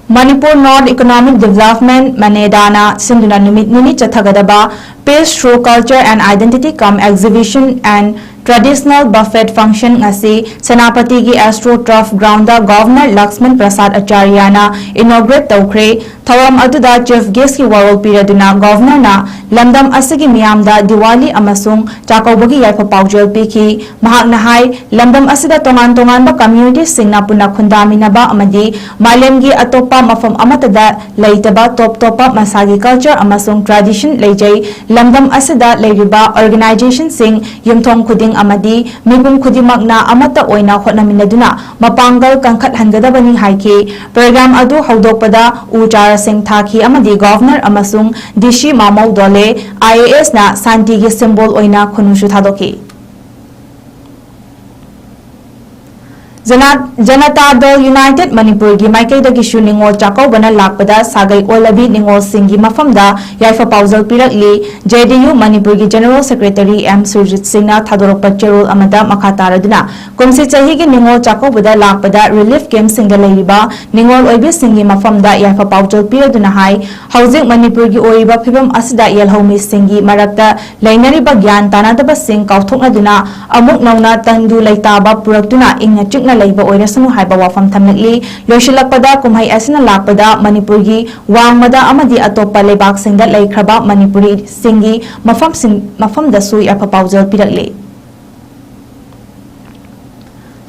Manipur North Economic Development, ꯃꯅꯦꯗꯥꯅ ꯁꯤꯟꯗꯨꯅ ꯅꯨꯃꯤꯠ ꯅꯤꯅꯤ ꯆꯠꯊꯒꯗꯕ Peace Through Culture and Identity cum Exhibition and Traditional Buffet Function ꯉꯁꯤ ꯁꯦꯅꯥꯄꯇꯤꯒꯤ ꯑꯦꯁꯇ꯭ꯔꯣ ꯇꯔꯐ ꯒ꯭ꯔꯥꯎꯟꯗ ꯒꯚꯔꯅꯔ ꯂꯛꯁꯃꯟ ꯄ꯭ꯔꯁꯥꯗ ꯑꯆꯥꯔꯌꯥꯅ ꯏꯅꯣꯒ꯭ꯔꯦꯠ ꯇꯧꯈ꯭ꯔꯦ꯫ ꯊꯧꯔꯝ ꯑꯗꯨꯗ ꯆꯤꯐ ꯒꯦꯁꯀꯤ ꯋꯥꯔꯣꯜ ꯄꯤꯔꯗꯨꯅ ꯒꯚꯔꯅꯔꯅ ꯂꯝꯗꯝ ꯑꯁꯤꯒꯤ ꯃꯤꯌꯥꯝꯗ ꯗꯤꯋꯥꯂꯤ ꯑꯃꯁꯨꯡ ꯆꯥꯛꯀꯧꯕꯒꯤ ꯌꯥꯏꯐ ꯄꯥꯎꯖꯦꯜ ꯄꯤꯈꯤ꯫ ꯃꯍꯥꯛꯅ ꯍꯥꯏ, ꯂꯝꯗꯝ ꯑꯁꯤꯗ ꯇꯣꯉꯥꯟ ꯇꯣꯉꯥꯟꯕ ꯀꯝꯃ꯭ꯌꯨꯅꯤꯇꯤꯁꯤꯡꯅ ꯄꯨꯟꯅ ꯈꯨꯟꯗꯥꯃꯤꯟꯅꯕ ꯑꯃꯗꯤ ꯃꯥꯂꯦꯝꯒꯤ ꯑꯇꯣꯞꯄ ꯃꯐꯝ ꯑꯃꯠꯇꯗ ꯂꯩꯇꯕ ꯇꯣꯞ ꯇꯣꯞꯄ ꯃꯁꯥꯒꯤ ꯀꯜꯆꯔ ꯑꯃꯁꯨꯡ ꯇ꯭ꯔꯦꯗꯤꯁꯟ ꯂꯩꯖꯩ꯫ ꯂꯝꯗꯝ ꯑꯁꯤꯗ ꯂꯩꯔꯤꯕ ꯑꯣꯔꯒꯅꯥꯏꯖꯦꯁꯟꯁꯤꯡ ꯌꯨꯝꯊꯣꯡ ꯈꯨꯗꯤꯡ ꯑꯃꯗꯤ ꯃꯤꯄꯨꯝ ꯈꯨꯗꯤꯡꯃꯛꯅ ꯑꯃꯠꯇ ꯑꯣꯏꯅ ꯍꯣꯠꯅꯃꯤꯟꯅꯗꯨꯅ ꯃꯄꯥꯡꯒꯜ ꯀꯟꯈꯠꯍꯟꯒꯗꯕꯅꯤ ꯍꯥꯏꯈꯤ꯫ ꯄ꯭ꯔꯣꯒ꯭ꯔꯥꯝ ꯑꯗꯨ ꯍꯧꯗꯣꯛꯄꯗ ꯎ ꯆꯥꯔꯥꯁꯤꯡ ꯊꯥꯈꯤ ꯑꯃꯗꯤ ꯒꯚꯔꯅꯔ ꯑꯃꯁꯨꯡ ꯗꯤ ꯁꯤ ꯃꯥꯃꯧ ꯗꯣꯂꯦ, ꯑꯥꯏ ꯑꯦ ꯑꯦꯁꯅ ꯁꯥꯟꯇꯤꯒꯤ ꯁꯤꯝꯕꯣꯜ ꯑꯣꯏꯅ ꯈꯨꯅꯨꯁꯨ ꯊꯥꯗꯣꯛꯈꯤ꯫ ꯖꯅꯥ-, ꯖꯅꯇꯥ ꯗꯜ ꯌꯨꯅꯥꯏꯇꯦꯗ ꯃꯅꯤꯄꯨꯔꯒꯤ ꯃꯥꯏꯀꯩꯗꯒꯤꯁꯨ ꯅꯤꯉꯣꯜ ꯆꯥꯛꯀꯧꯕꯅ ꯂꯥꯛꯄꯗ ꯁꯥꯒꯩ ꯑꯣꯜꯂꯕꯤ ꯅꯤꯉꯣꯜꯁꯤꯡꯒꯤ ꯃꯐꯝꯗ ꯌꯥꯏꯐ ꯄꯥꯎꯖꯦꯜ ꯄꯤꯔꯛꯂꯤ꯫ ꯖꯦ ꯗꯤ ꯌꯨ ꯃꯅꯤꯄꯨꯔꯒꯤ ꯖꯦꯅꯔꯦꯜ ꯁꯦꯀ꯭ꯔꯦꯇꯔꯤ ꯑꯦꯝ ꯁꯨꯔꯖꯤꯠ ꯁꯤꯡꯅ ꯊꯥꯗꯣꯔꯛꯄ ꯆꯦꯔꯣꯜ ꯑꯃꯗ ꯃꯈꯥ ꯇꯥꯔꯗꯨꯅ, ꯀꯨꯝꯁꯤ ꯆꯍꯤꯒꯤ ꯅꯤꯉꯣꯜ ꯆꯥꯛꯀꯧꯕꯗ ꯂꯥꯛꯄꯗ ꯔꯤꯂꯤꯐ ꯀꯦꯝꯞꯁꯤꯡꯗ ꯂꯩꯔꯤꯕ ꯅꯤꯉꯣꯜ ꯑꯣꯏꯕꯤꯁꯤꯡꯒꯤ ꯃꯐꯝꯗ ꯌꯥꯏꯐ ꯄꯥꯎꯖꯦꯜ ꯄꯤꯔꯗꯨꯅ ꯍꯥꯏ, ꯍꯧꯖꯤꯛ ꯃꯅꯤꯄꯨꯔꯒꯤ ꯑꯣꯏꯔꯤꯕ ꯐꯤꯕꯝ ꯑꯁꯤꯗ ꯌꯦꯜꯍꯧꯃꯤꯁꯤꯡꯒꯤ ꯃꯔꯛꯇ ꯂꯩꯅꯔꯤꯕ ꯒ꯭ꯌꯥꯟ ꯇꯥꯅꯗꯕꯁꯤꯡ ꯀꯥꯎꯊꯣꯛꯅꯗꯨꯅ ꯑꯃꯨꯛ ꯅꯧꯅ ꯇꯪꯗꯨ ꯂꯩꯇꯥꯕ ꯄꯨꯔꯛꯇꯨꯅ ꯏꯪꯅ ꯆꯤꯛꯅ ꯂꯩꯕ ꯑꯣꯏꯔꯁꯅꯨ ꯍꯥꯏꯕ ꯋꯥꯐꯝ ꯊꯝꯂꯛꯂꯤ꯫ ꯂꯣꯏꯁꯤꯜꯂꯛꯄꯗ, ꯀꯨꯝꯍꯩ ꯑꯁꯤꯅ ꯂꯥꯛꯄꯗ ꯃꯅꯤꯄꯨꯔꯒꯤ ꯋꯥꯡꯃꯗ ꯑꯃꯗꯤ ꯑꯇꯣꯞꯄ ꯂꯩꯕꯥꯛꯁꯤꯡꯗ ꯂꯩꯈ꯭ꯔꯕ ꯃꯅꯤꯄꯨꯔꯤꯁꯤꯡꯒꯤ ꯃꯐꯝꯁꯤꯡ, ꯃꯐꯝꯗꯁꯨ ꯌꯥꯏꯐ ꯄꯥꯎꯖꯦꯜ ꯄꯤꯔꯛꯂꯤ꯫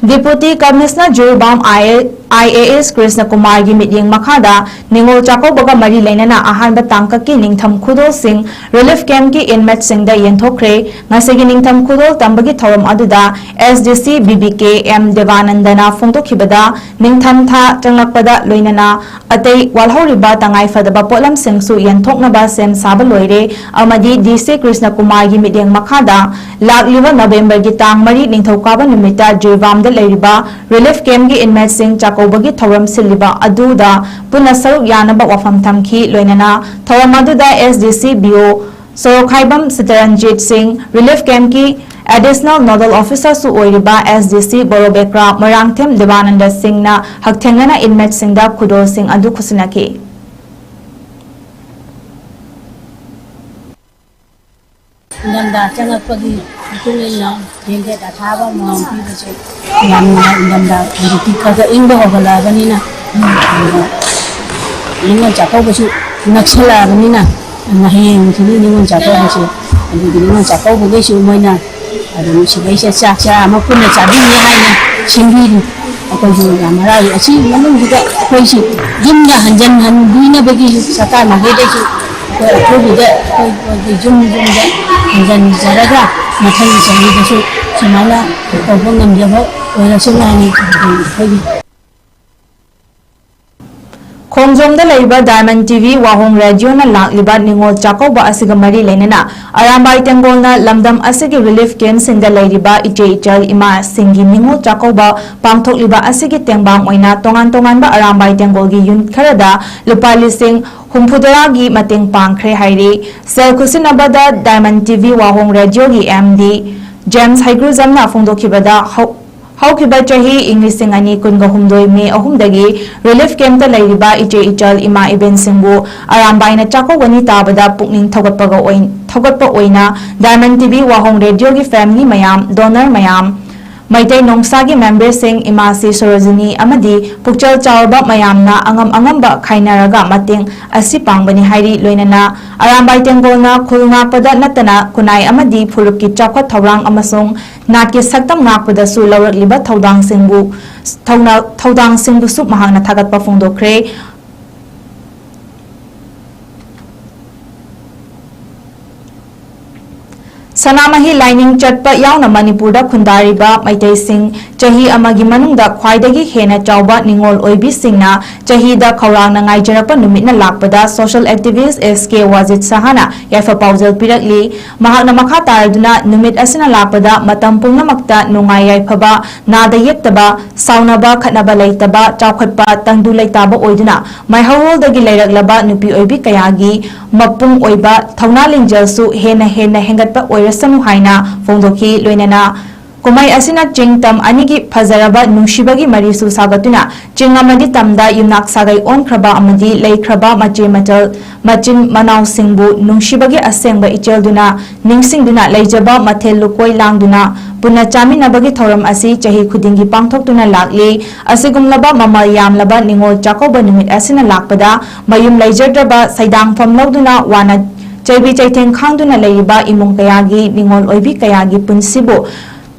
Deputy commissioner Jiribam I A S Krishna ꯀꯨꯃꯥꯔꯒꯤ ꯃꯤꯠꯌꯦꯡ ꯃꯈꯥꯗ ꯅꯤꯉꯣꯜ ꯆꯥꯛꯀꯧꯕꯒ ꯃꯔꯤ ꯂꯩꯅꯅ ꯑꯍꯥꯟꯕ ꯇꯥꯡꯀꯛꯀꯤ ꯅꯤꯡꯊꯝ ꯈꯨꯗꯣꯜꯁꯤꯡ ꯔꯤꯂꯤꯐ ꯀꯦꯝꯞꯀꯤ ꯏꯟꯃꯦꯠꯁꯤꯡꯗ ꯌꯦꯟꯊꯣꯛꯈ꯭ꯔꯦ꯫ ꯉꯁꯤꯒꯤ ꯅꯤꯡꯊꯝ ꯈꯨꯗꯣꯜ ꯇꯝꯕꯒꯤ ꯊꯧꯔꯝ ꯑꯗꯨꯗ S D C B B K M ꯗꯦꯕꯥꯅꯟꯗꯅ ꯐꯣꯡꯗꯣꯛꯈꯤꯕꯗ, ꯅꯤꯡꯊꯝ ꯊꯥ ꯆꯪꯂꯛꯄꯗ ꯂꯣꯏꯅꯅ ꯑꯇꯩ ꯋꯥꯠꯍꯧꯔꯤꯕ ꯇꯉꯥꯏ ꯐꯗꯕ ꯄꯣꯠꯂꯝꯁꯤꯡꯁꯨ ꯌꯦꯟꯊꯣꯛꯅꯕ ꯁꯦꯝ ꯁꯥꯕ ꯂꯣꯏꯔꯦ ꯑꯃꯗꯤ ꯗꯤ ꯁꯤ ꯀ꯭ꯔꯤꯁꯅ ꯀꯨꯃꯥꯔꯒꯤ ꯃꯤꯠꯌꯦꯡ ꯃꯈꯥꯗ ꯂꯥꯛꯂꯤꯕ ꯅꯕꯦꯝꯕꯔꯒꯤ ꯇꯥꯡ ꯃꯔꯤ ꯅꯤꯡꯊꯧꯀꯥꯕ ꯅꯨꯃꯤꯠꯇ ꯖꯤꯔꯤꯕꯥꯝꯗ ꯂꯩꯔꯤꯕ ꯔꯤꯂꯤꯐ ꯀꯦꯝꯞꯀꯤ ꯏꯟꯃꯦꯠꯁꯤꯡ ꯆꯥꯛꯀꯧꯕꯒꯤ ꯊꯧꯔꯝ ꯁꯤꯜꯂꯤꯕ ꯑꯗꯨꯗ ꯄꯨꯟꯅ ꯁꯔꯨꯛ ꯌꯥꯅꯕ ꯋꯥꯐꯝ ꯊꯝꯈꯤ꯫ ꯂꯣꯏꯅꯅ ꯊꯧꯔꯝ ꯑꯗꯨꯗ ꯑꯦꯁ ꯗꯤ ꯁꯤ ꯕꯤ ꯑꯣ ꯁꯣꯔꯣꯛꯈꯥꯏꯕꯝ ꯁꯤꯇꯔꯟꯖꯤꯠ ꯁꯤꯡ, ꯔꯤꯂꯤꯐ ꯀꯦꯝꯞꯀꯤ ꯑꯦꯗꯤꯁꯅꯦꯜ ꯅꯣꯗꯜ ꯑꯣꯐꯤꯁꯥꯔꯁꯨ ꯑꯣꯏꯔꯤꯕ ꯑꯦꯁ ꯗꯤ ꯁꯤ ꯕꯣꯔꯣꯕꯦꯀ꯭ꯔꯥ ꯃꯣꯏꯔꯥꯡꯊꯦꯝ ꯗꯦꯕꯥꯅꯟꯗ ꯁꯤꯡꯅ ꯍꯛꯊꯦꯡꯅꯅ ꯏꯟꯃꯦꯠꯁꯤꯡꯗ ꯈꯨꯗꯣꯜꯁꯤꯡ ꯑꯗꯨ ꯈꯨꯠꯁꯤꯟꯅꯈꯤ꯫ ꯏꯪꯊꯝꯊꯥ ꯆꯪꯉꯛꯄꯒꯤ ꯃꯇꯨꯡ ꯏꯟꯅ blanket ꯑꯊꯥꯕ ꯑꯃꯃꯝ ꯄꯤꯕꯁꯦ ꯌꯥꯝꯅ ꯏꯪꯊꯝꯊꯥ ꯍꯧꯖꯤꯛꯇꯤ ꯈꯔ ꯈꯔ ꯏꯪꯕ ꯍꯧꯒꯠꯂꯛꯑꯕꯅꯤꯅ, ꯅꯤꯉꯣꯜ ꯆꯥꯛꯀꯧꯕꯁꯨ ꯅꯛꯁꯜꯂꯛꯑꯕꯅꯤꯅ, ꯍꯌꯦꯡꯁꯤꯗꯤ ꯅꯤꯉꯣꯜ ꯆꯥꯛꯀꯧꯕꯁꯦ, ꯑꯗꯨꯒꯤ ꯅꯤꯉꯣꯜ ꯆꯥꯛꯀꯧꯕꯒꯤꯁꯨ ꯃꯣꯏꯅ ꯑꯗꯨꯝ ꯁꯤꯗꯩꯁꯤꯗ ꯆꯥꯛ ꯆꯔꯥ ꯑꯃ ꯄꯨꯟꯅ ꯆꯥꯕꯤꯅꯤ ꯍꯥꯏꯅ ꯁꯤꯟꯕꯤꯔꯤ꯫ ꯑꯩꯈꯣꯏꯁꯨ ꯌꯥꯝ ꯍꯔꯥꯎꯏ꯫ ꯑꯁꯤꯒꯤ ꯃꯅꯨꯡꯁꯤꯗ ꯑꯩꯈꯣꯏꯁꯤ ꯌꯨꯝꯗ ꯍꯟꯖꯟ ꯍꯟꯕꯤꯅꯕꯒꯤ ꯁꯔꯀꯥꯔ ꯃꯥꯏꯀꯩꯗꯒꯤꯁꯨ ꯑꯩꯈꯣꯏ ꯑꯊꯨꯕꯤꯗ ꯑꯩꯈꯣꯏ ꯑꯩꯈꯣꯏꯒꯤ ꯌꯨꯝ ꯌꯨꯝꯗ ꯍꯟꯖꯟꯖꯔꯒ ꯃꯊꯪꯒꯤ ꯆꯍꯤꯗꯁꯨ ꯁꯨꯃꯥꯏꯅ ꯇꯧꯕ ꯉꯝꯖꯕ ꯑꯣꯏꯔꯁꯅꯨ ꯍꯥꯏꯅ ꯑꯩꯈꯣꯏꯒꯤ ꯈꯣꯡꯖꯣꯝꯗ ꯂꯩꯕ Diamond T V ꯋꯥꯍꯣꯡ ꯔꯦꯗꯤꯑꯣꯅ ꯂꯥꯛꯂꯤꯕ ꯅꯤꯉꯣꯜ ꯆꯥꯛꯀꯧꯕ ꯑꯁꯤꯒ ꯃꯔꯤ ꯂꯩꯅꯅ ꯑꯔꯥꯝꯕꯥꯏ ꯇꯦꯡꯒꯣꯜꯅ ꯂꯝꯗꯝ ꯑꯁꯤꯒꯤ relief camp ꯁꯤꯡꯗ ꯂꯩꯔꯤꯕ ꯏꯆꯦ ꯏꯆꯜ ꯏꯃꯥꯁꯤꯡꯒꯤ ꯅꯤꯉꯣꯜ ꯆꯥꯛꯀꯧꯕ ꯄꯥꯡꯊꯣꯛꯂꯤꯕ ꯑꯁꯤꯒꯤ ꯇꯦꯡꯕꯥꯡ ꯑꯣꯏꯅ ꯇꯣꯉꯥꯟ ꯇꯣꯉꯥꯟꯕ ꯑꯔꯥꯝꯕꯥꯏ ꯇꯦꯡꯒꯣꯜꯒꯤ ꯌꯨꯅꯤꯠ ꯈꯔꯗ ꯂꯨꯄꯥ ꯂꯤꯁꯤꯡ ꯍꯨꯝꯐꯨꯇꯔꯥꯒꯤ ꯃꯇꯦꯡ ꯄꯥꯡꯈ꯭ꯔꯦ ꯍꯥꯏꯔꯤ꯫ ꯁꯦꯜ ꯈꯨꯠꯁꯤꯟꯅꯕꯗ Diamond T V ꯋꯥꯍꯣꯡ ꯔꯦꯗꯤꯑꯣꯒꯤ M D ꯖꯦꯝꯁ ꯍꯩꯒ꯭ꯔꯨꯖꯝꯅ ꯐꯣꯡꯗꯣꯛꯈꯤꯕꯗ, ꯍꯧ-, ꯍꯧꯈꯤꯕ ꯆꯍꯤ ꯏꯪ ꯂꯤꯁꯤꯡ ꯑꯅꯤ ꯀꯨꯟꯒ ꯍꯨꯝꯗꯣꯏ ꯃꯦ ꯑꯍꯨꯝꯗꯒꯤ relief camp ꯇ ꯂꯩꯔꯤꯕ ꯏꯆꯦ ꯏꯆꯜ ꯏꯃꯥ ꯏꯕꯦꯟꯁꯤꯡꯕꯨ ꯑꯔꯥꯝꯕꯥꯏꯅ ꯆꯥꯛꯀꯧꯕ ꯅꯤ ꯇꯥꯕꯗ ꯄꯨꯛꯅꯤꯡ ꯊꯧꯒꯠꯄꯒ ꯑꯣꯏ-, ꯊꯧꯒꯠꯄ ꯑꯣꯏꯅ Diamond T V ꯋꯥꯍꯣꯡ ꯔꯦꯗꯤꯑꯣꯒꯤ family ꯃꯌꯥꯝ, donor ꯃꯌꯥꯝ, ꯃꯩꯇꯩ ꯅꯣꯡꯁꯥꯒꯤ member ꯁꯤꯡ, ꯏꯃꯥꯁꯤ ꯁꯣꯔꯣꯖꯤꯅꯤ ꯑꯃꯗꯤ ꯄꯨꯛꯆꯦꯜ ꯆꯥꯎꯔꯕ ꯃꯌꯥꯝꯅ ꯑꯉꯝ ꯑꯉꯝꯕ ꯈꯥꯏꯅꯔꯒ ꯃꯇꯦꯡ ꯑꯁꯤ ꯄꯥꯡꯕꯅꯤ ꯍꯥꯏꯔꯤ꯫ ꯂꯣꯏꯅꯅ ꯑꯔꯥꯝꯕꯥꯏ ꯇꯦꯡꯒꯣꯜꯅ ꯈꯨꯜ ꯉꯥꯛꯄꯗ ꯅꯠꯇꯅ ꯈꯨꯟꯅꯥꯏ ꯑꯃꯗꯤ ꯐꯨꯔꯨꯞꯀꯤ ꯆꯥꯎꯈꯠ ꯊꯧꯔꯥꯡ ꯑꯃꯁꯨꯡ ꯅꯥꯠꯀꯤ ꯁꯛꯇꯝ ꯉꯥꯛꯄꯗꯁꯨ ꯂꯧꯔꯛꯂꯤꯕ ꯊꯧꯗꯥꯡꯁꯤꯡꯕꯨ, ꯊꯧꯅ-, ꯊꯧꯗꯥꯡꯁꯤꯡꯕꯨꯁꯨ ꯃꯍꯥꯛꯅ ꯊꯥꯒꯠꯄ ꯐꯣꯡꯗꯣꯛꯈ꯭ꯔꯦ꯫ ꯁꯅꯥꯃꯍꯤ ꯂꯥꯏꯅꯤꯡ ꯆꯠꯄ ꯌꯥꯎꯅ ꯃꯅꯤꯄꯨꯔꯗ ꯈꯨꯟꯗꯥꯔꯤꯕ ꯃꯩꯇꯩꯁꯤꯡ ꯆꯍꯤ ꯑꯃꯒꯤ ꯃꯅꯨꯡꯗ ꯈ꯭ꯋꯥꯏꯗꯒꯤ ꯍꯦꯟꯅ ꯆꯥꯎꯕ ꯅꯤꯉꯣꯜ ꯑꯣꯏꯕꯤꯁꯤꯡꯅ ꯆꯍꯤꯗ ꯈꯧꯔꯥꯡꯅ ꯉꯥꯏꯖꯔꯛꯄ ꯅꯨꯃꯤꯠꯅ ꯂꯥꯛꯄꯗ social activist S K ꯋꯥꯖꯤꯠ ꯁꯍꯥꯅ ꯌꯥꯏꯐ ꯄꯥꯎꯖꯦꯜ ꯄꯤꯔꯛꯂꯤ꯫ ꯃꯍꯥꯛꯅ ꯃꯈꯥ ꯇꯥꯔꯗꯨꯅ ꯅꯨꯃꯤꯠ ꯑꯁꯤꯅ ꯂꯥꯛꯄꯗ ꯃꯇꯝ ꯄꯨꯝꯅꯃꯛꯇ ꯅꯨꯡꯉꯥꯏ ꯌꯥꯏꯐꯕ, ꯅꯥꯗ ꯌꯦꯛꯇꯕ, ꯁꯥꯎꯅꯕ ꯈꯠꯅꯕ ꯂꯩꯇꯕ, ꯆꯥꯎꯈꯠꯄ, ꯇꯪꯗꯨ ꯂꯩꯇꯥꯕ ꯑꯣꯏꯗꯨꯅ ꯃꯩꯍꯧꯔꯣꯜꯗꯒꯤ ꯂꯩꯔꯛꯂꯕ ꯅꯨꯄꯤ ꯑꯣꯏꯕꯤ ꯀꯌꯥꯒꯤ ꯃꯄꯨꯡ ꯑꯣꯏꯕ ꯊꯧꯅꯥ ꯂꯤꯡꯖꯦꯜꯁꯨ ꯍꯦꯟꯅ ꯍꯦꯟꯅ ꯍꯦꯟꯒꯠꯄ ꯑꯣꯏꯔꯁꯅꯨ ꯍꯥꯏꯅ ꯐꯣꯡꯗꯣꯛꯈꯤ꯫ ꯂꯣꯏꯅꯅ ꯀꯨꯝꯍꯩ ꯑꯁꯤꯅ ꯆꯤꯡ ꯇꯝ ꯑꯅꯤꯒꯤ ꯐꯖꯔꯕ ꯅꯨꯡꯁꯤꯕꯒꯤ ꯃꯔꯤꯁꯨ ꯁꯥꯒꯠꯇꯨꯅ ꯆꯤꯡ ꯑꯃꯗꯤ ꯇꯝꯗ ꯌꯨꯝꯅꯥꯛ ꯁꯥꯒꯩ ꯑꯣꯟꯈ꯭ꯔꯕ ꯑꯃꯗꯤ ꯂꯩꯈ꯭ꯔꯕ ꯃꯆꯦ ꯃꯆꯜ, ꯃꯆꯤꯟ ꯃꯅꯥꯎꯁꯤꯡꯕꯨ ꯅꯨꯡꯁꯤꯕꯒꯤ ꯑꯁꯦꯡꯕ ꯏꯆꯦꯜꯗꯨꯅ ꯅꯤꯡꯁꯤꯡꯗꯨꯅ ꯂꯩꯖꯕ ꯃꯊꯦꯜ ꯂꯨꯀꯣꯏ ꯂꯥꯡꯗꯨꯅ ꯄꯨꯟꯅ ꯆꯥꯃꯤꯟꯅꯕꯒꯤ ꯊꯧꯔꯝ ꯑꯁꯤ ꯆꯍꯤ ꯈꯨꯗꯤꯡꯒꯤ ꯄꯥꯡꯊꯣꯛꯇꯨꯅ ꯂꯥꯛꯂꯤ꯫ ꯑꯁꯤꯒꯨꯝꯂꯕ ꯃꯃꯜ ꯌꯥꯝꯂꯕ ꯅꯤꯉꯣꯜ ꯆꯥꯛꯀꯧꯕ ꯅꯨꯃꯤꯠ ꯑꯁꯤꯅ ꯂꯥꯛꯄꯗ ꯃꯌꯨꯝ ꯂꯩꯖꯗ꯭ꯔꯕ ꯁꯩꯗꯥꯡꯐꯝ ꯂꯧꯗꯨꯅ ꯋꯥꯅ ꯆꯩꯕꯤ ꯆꯩꯊꯦꯡ ꯈꯥꯡꯗꯨꯅ ꯂꯩꯔꯤꯕ ꯏꯃꯨꯡ ꯀꯌꯥꯒꯤ ꯅꯤꯉꯣꯜ ꯑꯣꯏꯕꯤ ꯀꯌꯥꯒꯤ ꯄꯨꯟꯁꯤꯕꯨ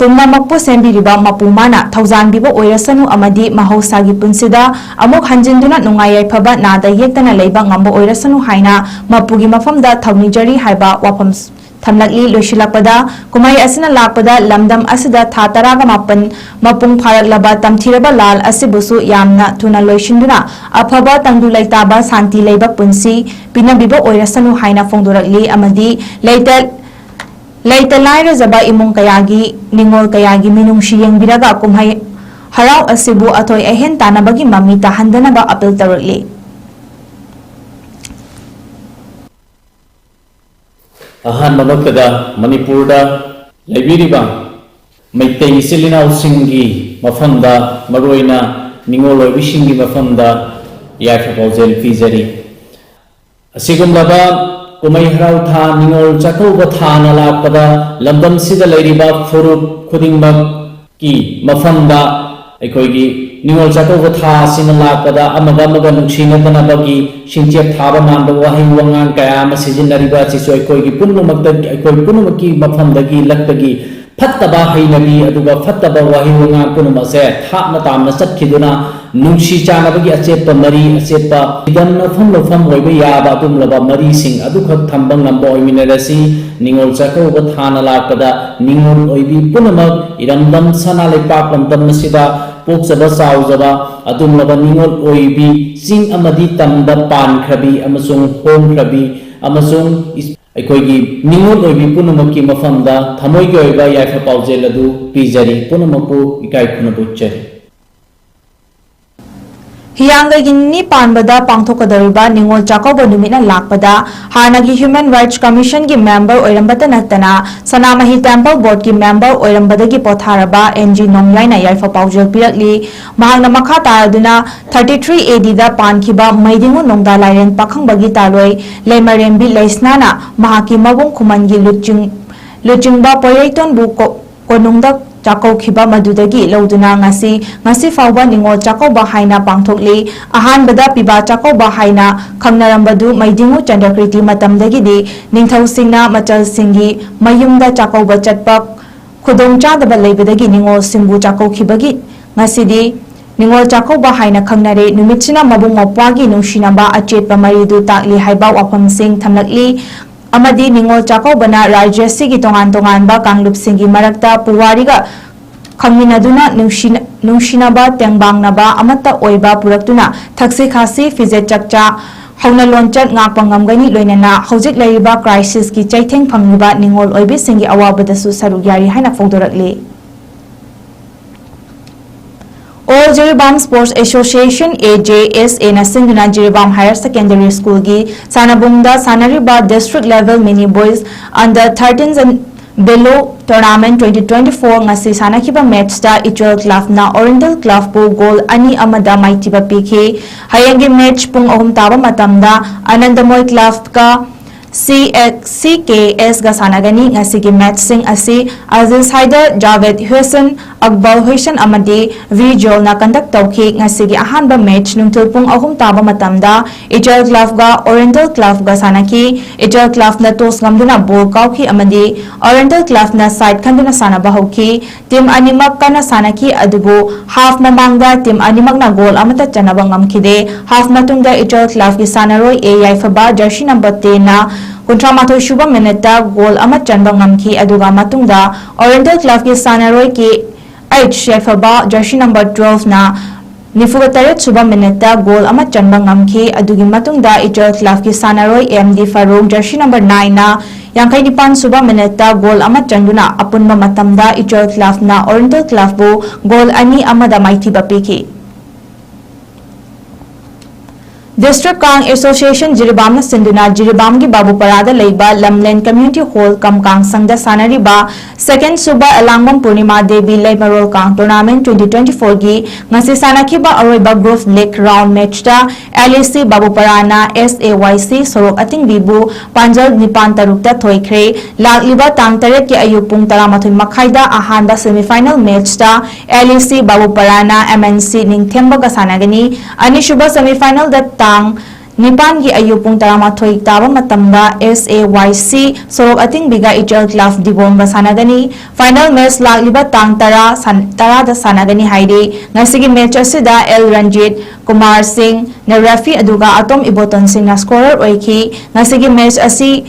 ꯄꯨꯝꯅꯃꯛꯄꯨ ꯁꯦꯝꯕꯤꯔꯤꯕ ꯃꯄꯨ ꯃꯥꯅ ꯊꯧꯖꯥꯟꯕꯤꯕ ꯑꯣꯏꯔꯁꯅꯨ ꯑꯃꯗꯤ ꯃꯍꯧꯁꯥꯒꯤ ꯄꯨꯟꯁꯤꯗ ꯑꯃꯨꯛ ꯍꯟꯖꯤꯟꯗꯨꯅ ꯅꯨꯡꯉꯥꯏ ꯌꯥꯏꯐꯕ ꯅꯥꯗ ꯌꯦꯛꯇꯅ ꯂꯩꯕ ꯉꯝꯕ ꯑꯣꯏꯔꯁꯅꯨ ꯍꯥꯏꯅ ꯃꯄꯨꯒꯤ ꯃꯐꯝꯗ ꯊꯧꯅꯤꯖꯔꯤ ꯍꯥꯏꯕ ꯋꯥꯐꯝ ꯊꯝꯂꯛꯂꯤ꯫ ꯂꯣꯏꯁꯤꯜꯂꯛꯄꯗ, ꯀꯨꯝꯍꯩ ꯑꯁꯤꯅ ꯂꯥꯛꯄꯗ ꯂꯝꯗꯝ ꯑꯁꯤꯗ ꯊꯥ ꯇꯔꯥꯒ ꯃꯥꯄꯟ ꯃꯄꯨꯡ ꯐꯥꯔꯛꯂꯕ ꯇꯝꯊꯤꯔꯕ ꯂꯥꯜ ꯑꯁꯤꯕꯨꯁꯨ ꯌꯥꯝꯅ ꯊꯨꯅ ꯂꯣꯏꯁꯤꯟꯗꯨꯅ ꯑꯐꯕ ꯇꯪꯗꯨ ꯂꯩꯇꯥꯕ ꯁꯥꯟꯇꯤ ꯂꯩꯕ ꯄꯨꯟꯁꯤ ꯄꯤꯅꯕꯤꯕ ꯑꯣꯏꯔꯁꯅꯨ ꯍꯥꯏꯅ ꯐꯣꯡꯗꯣꯔꯛꯂꯤ ꯑꯃꯗꯤ ꯂꯩꯇ ꯂꯩꯇ ꯂꯥꯏꯔꯖꯕ ꯏꯃꯨꯡ ꯀꯌꯥꯒꯤ ꯅꯤꯡꯉꯣꯜ ꯀꯌꯥꯒꯤ ꯃꯤꯅꯨꯡꯁꯤ ꯌꯦꯡꯕꯤꯔꯒ ꯀꯨꯝꯍꯩ ꯍꯔꯥꯎ ꯑꯁꯤꯕꯨ ꯑꯊꯣꯏ ꯑꯍꯦꯟ ꯇꯥꯟꯅꯕꯒꯤ ꯃꯃꯤ ꯇꯥꯍꯟꯗꯅꯕ ꯑꯄꯤꯜ ꯇꯧꯔꯛꯂꯤ꯫ ꯑꯍꯥꯟꯕꯃꯛꯇꯗ ꯃꯅꯤꯄꯨꯔꯗ ꯂꯩꯕꯤꯔꯤꯕ ꯃꯩꯇꯩ ꯏꯆꯤꯜ ꯏꯅꯥꯎꯁꯤꯡꯒꯤ ꯃꯐꯝꯗ, ꯃꯔꯨꯑꯣꯏꯅ ꯅꯤꯡꯉꯣꯜ ꯑꯣꯏꯕꯤꯁꯤꯡꯒꯤ ꯃꯐꯝꯗ ꯌꯥꯏꯐ ꯄꯥꯎꯖꯦꯜ ꯄꯤꯖꯔꯤ꯫ ꯑꯁꯤꯒꯨꯝꯂꯕ ꯀꯨꯝꯍꯩ ꯍꯔꯥꯎ ꯊꯥ, ꯅꯤꯡꯉꯣꯜ ꯆꯥꯛꯀꯧꯕ ꯊꯥꯅ ꯂꯥꯛꯄꯗ ꯂꯝꯗꯝꯁꯤꯗ ꯂꯩꯔꯤꯕ ꯐꯨꯔꯨꯞ ꯈꯨꯗꯤꯡꯃꯛꯀꯤ ꯃꯐꯝꯗ ꯑꯩꯈꯣꯏꯒꯤ ꯅꯤꯡꯉꯣꯜ ꯆꯥꯛꯀꯧꯕ ꯊꯥ ꯑꯁꯤꯅ ꯂꯥꯛꯄꯗ ꯑꯃꯒ ꯑꯃꯒ ꯅꯨꯡꯁꯤꯅꯗꯅꯕꯒꯤ ꯁꯤꯡꯆꯦꯞ ꯊꯥꯕ ꯃꯥꯟꯕ ꯋꯥꯍꯩ ꯋꯥꯉꯥꯡ ꯀꯌꯥ ꯑꯃ ꯁꯤꯖꯤꯟꯅꯔꯤꯕ ꯑꯁꯤꯁꯨ ꯑꯩꯈꯣꯏꯒꯤ ꯄꯨꯝꯅꯃꯛꯇ, ꯑꯩꯈꯣꯏ ꯄꯨꯝꯅꯃꯛꯀꯤ ꯃꯐꯝꯗꯒꯤ, ꯂꯛꯇꯒꯤ ꯐꯠꯇꯕ ꯍꯩꯅꯕꯤ, ꯑꯗꯨꯒ ꯐꯠꯇꯕ ꯋꯥꯍꯩ ꯋꯥꯉꯥꯡ ꯄꯨꯝꯅꯃꯛꯁꯦ ꯊꯥꯞꯅ ꯇꯥꯝꯅ ꯆꯠꯈꯤꯗꯨꯅ, ꯅꯨꯡꯁꯤ ꯆꯥꯟꯅꯕꯒꯤ ꯑꯆꯦꯠꯄ ꯃꯔꯤ, ꯑꯆꯦꯠꯄ ꯏꯗꯝ ꯅꯐꯝ ꯂꯧꯐꯝ ꯑꯣꯏꯕ ꯌꯥꯕ ꯑꯗꯨꯒꯨꯝꯂꯕ ꯃꯔꯤꯁꯤꯡ ꯑꯗꯨꯈꯛ ꯊꯝꯕ ꯉꯝꯕ ꯑꯣꯏꯃꯤꯟꯅꯔꯁꯤ꯫ ꯅꯤꯡꯉꯣꯜ ꯆꯥꯛꯀꯧꯕ ꯊꯥꯅ ꯂꯥꯛꯄꯗ ꯅꯤꯡꯉꯣꯜ ꯑꯣꯏꯕꯤ ꯄꯨꯝꯅꯃꯛ, ꯏꯔꯝꯗꯝ ꯁꯅꯥ ꯂꯩꯄꯥꯛ ꯂꯝꯗꯝ ꯑꯁꯤꯗ ꯄꯣꯛꯆꯕ ꯆꯥꯎꯖꯕ ꯑꯗꯨꯒꯨꯝꯂꯕ ꯅꯤꯡꯉꯣꯜ ꯑꯣꯏꯕꯤ ꯆꯤꯡ ꯑꯃꯗꯤ ꯇꯝꯗ ꯄꯥꯟꯈ꯭ꯔꯕꯤ ꯑꯃꯁꯨꯡ ꯍꯣꯡꯈ꯭ꯔꯕꯤ ꯑꯃꯁꯨꯡ ꯑꯩꯈꯣꯏꯒꯤ ꯅꯤꯡꯉꯣꯜ ꯑꯣꯏꯕꯤ ꯄꯨꯝꯅꯃꯛꯀꯤ ꯃꯐꯝꯗ ꯊꯃꯣꯏꯒꯤ ꯑꯣꯏꯕ ꯌꯥꯏꯐ ꯄꯥꯎꯖꯦꯜ ꯑꯗꯨ ꯄꯤꯖꯔꯤ꯫ ꯄꯨꯝꯅꯃꯛꯄꯨ ꯏꯀꯥꯏ ꯈꯨꯝꯅꯕ ꯎꯠꯆꯔꯤ꯫ ꯍꯤꯌꯥꯡꯒꯩꯒꯤ ꯅꯤꯅꯤ ꯄꯥꯟꯕꯗ ꯄꯥꯡꯊꯣꯛꯀꯗꯧꯔꯤꯕ ꯅꯤꯡꯉꯣꯜ ꯆꯥꯛꯀꯧꯕ ꯅꯨꯃꯤꯠꯅ ꯂꯥꯛꯄꯗ ꯍꯥꯟꯅꯒꯤ Human Rights Commissionꯒꯤ member ꯑꯣꯏꯔꯝꯕꯇ ꯅꯠꯇꯅ ꯁꯅꯥꯃꯍꯤ Temple Boardꯀꯤ member ꯑꯣꯏꯔꯝꯕꯗꯒꯤ ꯄꯣꯊꯥꯔꯕ ꯑꯦꯟ ꯖꯤ ꯅꯣꯡꯂꯥꯏꯅ ꯌꯥꯏꯐ ꯄꯥꯎꯖꯦꯜ ꯄꯤꯔꯛꯂꯤ꯫ ꯃꯍꯥꯛꯅ ꯃꯈꯥ ꯇꯥꯔꯗꯨꯅ thirty three A Dꯗ ꯄꯥꯟꯈꯤꯕ ꯃꯩꯗꯤꯡꯉꯨ ꯅꯣꯡꯗꯥ ꯂꯥꯏꯔꯦꯟ ꯄꯥꯈꯪꯕꯒꯤ ꯇꯥꯂꯣꯏ ꯂꯩꯃꯔꯦꯝꯕꯤ ꯂꯩꯁꯅꯥꯅ ꯃꯍꯥꯛꯀꯤ ꯃꯕꯨꯡ ꯈꯨꯃꯟꯒꯤ ꯂꯨꯆꯤꯡ-, ꯂꯨꯆꯤꯡꯕ ꯄꯣꯏꯔꯩꯇꯣꯟꯕꯨ ꯀꯣ-, ꯀꯣꯅꯨꯡꯗ ꯆꯥꯛꯀꯧꯈꯤꯕ ꯃꯗꯨꯗꯒꯤ ꯂꯧꯗꯨꯅ ꯉꯁꯤ, ꯉꯁꯤ ꯐꯥꯎꯕ ꯅꯤꯡꯉꯣꯜ ꯆꯥꯛꯀꯧꯕ ꯍꯥꯏꯅ ꯄꯥꯡꯊꯣꯛꯂꯤ꯫ ꯑꯍꯥꯟꯕꯗ ꯄꯤꯕꯥ ꯆꯥꯛꯀꯧꯕ ꯍꯥꯏꯅ ꯈꯪꯅꯔꯝꯕꯗꯨ ꯃꯩꯗꯤꯡꯉꯨ ꯆꯟꯗ꯭ꯔꯀ꯭ꯔꯤꯇꯤ ꯃꯇꯝꯗꯒꯤꯗꯤ ꯅꯤꯡꯊꯧꯁꯤꯡꯅ ꯃꯆꯜꯁꯤꯡꯒꯤ ꯃꯌꯨꯝꯗ ꯆꯥꯛꯀꯧꯕ ꯆꯠꯄ ꯈꯨꯗꯣꯡꯆꯥꯗꯕ ꯂꯩꯕꯗꯒꯤ ꯅꯤꯡꯉꯣꯜꯁꯤꯡꯕꯨ ꯆꯥꯛꯀꯧꯈꯤꯕꯒꯤ ꯉꯁꯤꯗꯤ ꯅꯤꯡꯉꯣꯜ ꯆꯥꯛꯀꯧꯕ ꯍꯥꯏꯅ ꯈꯪꯅꯔꯦ꯫ ꯅꯨꯃꯤꯠꯁꯤꯅ ꯃꯕꯨꯡ ꯃꯧꯄ꯭ꯋꯥꯒꯤ ꯅꯨꯡꯁꯤꯅꯕ ꯑꯆꯦꯠꯄ ꯃꯔꯤꯗꯨ ꯇꯥꯛꯂꯤ ꯍꯥꯏꯕ ꯋꯥꯐꯝꯁꯤꯡ ꯊꯝꯂꯛꯂꯤ꯫ ꯑꯃꯗꯤ ꯅꯤꯉꯣꯜ ꯆꯥꯛꯀꯧꯕꯅ ꯔꯥꯖ꯭ꯌ ꯑꯁꯤꯒꯤ ꯇꯣꯉꯥꯟ ꯇꯣꯉꯥꯟꯕ ꯀꯥꯡꯂꯨꯞꯁꯤꯡꯒꯤ ꯃꯔꯛꯇ ꯄꯨꯋꯥꯔꯤꯒ ꯈꯪꯃꯤꯟꯅꯗꯨꯅ ꯅꯨꯡꯁꯤꯅ-, ꯅꯨꯡꯁꯤꯅꯕ ꯇꯦꯡꯕꯥꯡꯅꯕ ꯑꯃꯠꯇ ꯑꯣꯏꯕ ꯄꯨꯔꯛꯇꯨꯅ ꯊꯛꯁꯤ ꯈꯥꯁꯤ, ꯐꯤꯖꯦꯠ ꯆꯛꯆꯥ, ꯍꯧꯅ ꯂꯣꯟꯆꯠ ꯉꯥꯛꯄ ꯉꯝꯒꯅꯤ, ꯂꯣꯏꯅꯅ ꯍꯧꯖꯤꯛ ꯂꯩꯔꯤꯕ crisis ꯀꯤ ꯆꯩꯊꯦꯡ ꯐꯪꯂꯤꯕ ꯅꯤꯉꯣꯜ ꯑꯣꯏꯕꯤꯁꯤꯡꯒꯤ ꯑꯋꯥꯕꯗꯁꯨ ꯁꯔꯨꯛ ꯌꯥꯔꯤ ꯍꯥꯏꯅ ꯐꯣꯡꯗꯣꯔꯛꯂꯤ꯫ All Jiribam Sports Association, A J S A ꯅ ꯁꯤꯟꯗꯨꯅ ꯖꯤꯔꯤꯕꯥꯝ Higher Secondary School ꯒꯤ ꯁꯥꯟꯅꯕꯨꯡꯗ ꯁꯥꯟꯅꯔꯤꯕ District Level Mini Boys Under thirteen and Below Tournament twenty twenty-four ꯉꯁꯤ ꯁꯥꯟꯅꯈꯤꯕ match ꯇ ꯏꯆꯦꯜ Club ꯅ Oriental Club ꯄꯨ goal ꯑꯅꯤ ꯑꯃꯗ ꯃꯥꯏꯊꯤꯕ ꯄꯤꯈꯤ꯫ ꯍꯌꯦꯡꯒꯤ match ꯄꯨꯡ ꯑꯍꯨꯝ ꯇꯥꯕ ꯃꯇꯝꯗ ꯑꯅꯟꯗꯃꯣꯏ Club ꯀ C X, C K S ꯒ ꯁꯥꯟꯅꯒꯅꯤ꯫ ꯉꯁꯤꯒꯤ match ꯁꯤꯡ ꯑꯁꯤ ꯑꯖꯤꯖ ꯍꯥꯏꯗꯔ, ꯖꯥꯚꯦꯗ ꯍꯨꯁꯦꯟ, ꯑꯛꯕꯔ ꯍꯨꯁꯦꯟ ꯑꯃꯗꯤ ꯚꯤ ꯖꯣꯜꯅ conduct ꯇꯧꯈꯤ꯫ ꯉꯁꯤꯒꯤ ꯑꯍꯥꯟꯕ match ꯅꯨꯡꯊꯤꯜ ꯄꯨꯡ ꯑꯍꯨꯝ ꯇꯥꯕ ꯃꯇꯝꯗ ꯏꯆꯦꯜ Club ꯒ Oriental Club ꯒ ꯁꯥꯟꯅꯈꯤ꯫ ꯏꯆꯦꯜ Club ꯅ toss ꯉꯝꯗꯨꯅ ball ꯀꯥꯎꯈꯤ ꯑꯃꯗꯤ Oriental Club ꯅ side ꯈꯟꯗꯨꯅ ꯁꯥꯟꯅꯕ ꯍꯧꯈꯤ꯫ Team ꯑꯅꯤꯃꯛ ꯀꯟꯅ ꯁꯥꯟꯅꯈꯤ, ꯑꯗꯨꯕꯨ half ꯃꯃꯥꯡꯗ team ꯑꯅꯤꯃꯛꯅ goal ꯑꯃꯠꯇ ꯆꯟꯅꯕ ꯉꯝꯈꯤꯗꯦ꯫ Half ꯃꯇꯨꯡꯗ ꯏꯆꯦꯜ Club ꯀꯤ ꯁꯥꯟꯅꯔꯣꯏ A ꯌꯥꯏꯐꯕ, jersey number ten ꯅ ꯀꯨꯟꯊ꯭ꯔꯥ ꯃꯥꯊꯣꯏ ꯁꯨꯕ minute ꯇ goal ꯑꯃ ꯆꯟꯕ ꯉꯝꯈꯤ꯫ ꯑꯗꯨꯒ ꯃꯇꯨꯡꯗ Oriental Club ꯀꯤ ꯁꯥꯟꯅꯔꯣꯏ K H ꯌꯥꯏꯐꯕ, jersey number twelve ꯅ ꯅꯤꯐꯨꯒ ꯇꯔꯦꯠ ꯁꯨꯕ minute ꯇ goal ꯑꯃ ꯆꯟꯕ ꯉꯝꯈꯤ꯫ ꯑꯗꯨꯒꯤ ꯃꯇꯨꯡꯗ ꯏꯆꯦꯜ Club ꯀꯤ ꯁꯥꯟꯅꯔꯣꯏ M D Farooq, jersey number nine ꯅ ꯌꯥꯡꯈꯩ ꯅꯤꯄꯥꯟ ꯁꯨꯕ minute ꯇ goal ꯑꯃ ꯆꯟꯗꯨꯅ ꯑꯄꯨꯟꯕ ꯃꯇꯝꯗ ꯏꯆꯦꯜ Club ꯅ Oriental Club ꯄꯨ goal ꯑꯅꯤ ꯑꯃꯗ ꯃꯥꯏꯊꯤꯕ ꯄꯤꯈꯤ꯫ District Kang Association ꯖꯤꯔꯤꯕꯥꯝꯅ ꯁꯤꯟꯗꯨꯅ ꯖꯤꯔꯤꯕꯥꯝꯒꯤ ꯕꯥꯕꯨꯄꯔꯥꯗ ꯂꯩꯕ ꯂꯝꯂꯦꯟ Community Hall ꯀꯝ ꯀꯥꯡꯁꯪꯗ ꯁꯥꯟꯅꯔꯤꯕ second ꯁꯨꯕ ꯑꯦꯂꯥꯡꯕꯝ ꯄꯨꯔꯅꯤꯃꯥ ꯗꯦꯕꯤ ꯂꯩꯃꯔꯣꯜ ꯀꯥꯡ tournament twenty twenty-four ꯒꯤ ꯉꯁꯤ ꯁꯥꯟꯅꯈꯤꯕ ꯑꯔꯣꯏꯕ group league round match ꯇ L A C ꯕꯥꯕꯨꯄꯔꯥꯅ S A Y C ꯁꯣꯔꯣꯛ ꯑꯇꯤꯡꯕꯤꯕꯨ ꯄꯥꯟꯖꯜ ꯅꯤꯄꯥꯟ ꯇꯔꯨꯛꯇ ꯊꯣꯏꯈ꯭ꯔꯦ꯫ ꯂꯥꯛꯂꯤꯕ ꯇꯥꯡ ꯇꯔꯦꯠꯀꯤ ꯑꯌꯨꯛ ꯄꯨꯡ ꯇꯔꯥꯃꯥꯊꯣꯏ ꯃꯈꯥꯏꯗ ꯑꯍꯥꯟꯕ semi final match ꯇ L A C ꯕꯥꯕꯨꯄꯔꯥꯅ M N C ꯅꯤꯡꯊꯦꯝꯕꯒ ꯁꯥꯟꯅꯒꯅꯤ꯫ ꯑꯅꯤꯁꯨꯕ semi final ꯗ ꯇꯥꯡ ꯅꯤꯄꯥꯟꯒꯤ ꯑꯌꯨꯛ ꯄꯨꯡ ꯇꯔꯥꯃꯥꯊꯣꯏ ꯇꯥꯕ ꯃꯇꯝꯗ S A Y C ꯁꯣꯔꯣꯛ ꯑꯇꯤꯡꯕꯤꯒ ꯏꯆꯦꯜ Club ꯗꯤꯕꯣꯡꯒ ꯁꯥꯟꯅꯒꯅꯤ꯫ Final match ꯂꯥꯛꯂꯤꯕ ꯇꯥꯡ ꯇꯔꯥ ꯁꯥꯟ-, ꯇꯔꯥꯗ ꯁꯥꯟꯅꯒꯅꯤ ꯍꯥꯏꯔꯤ꯫ ꯉꯁꯤꯒꯤ match ꯑꯁꯤꯗ L ꯔꯟꯖꯤꯠ, ꯀꯨꯃꯥꯔ ꯁꯤꯡ, ꯅ ꯔꯐꯤ ꯑꯗꯨꯒ ꯑꯇꯣꯝ ꯏꯕꯣꯇꯣꯟ ꯁꯤꯡꯅ scorer ꯑꯣꯏꯈꯤ꯫ ꯉꯁꯤꯒꯤ match ꯑꯁꯤ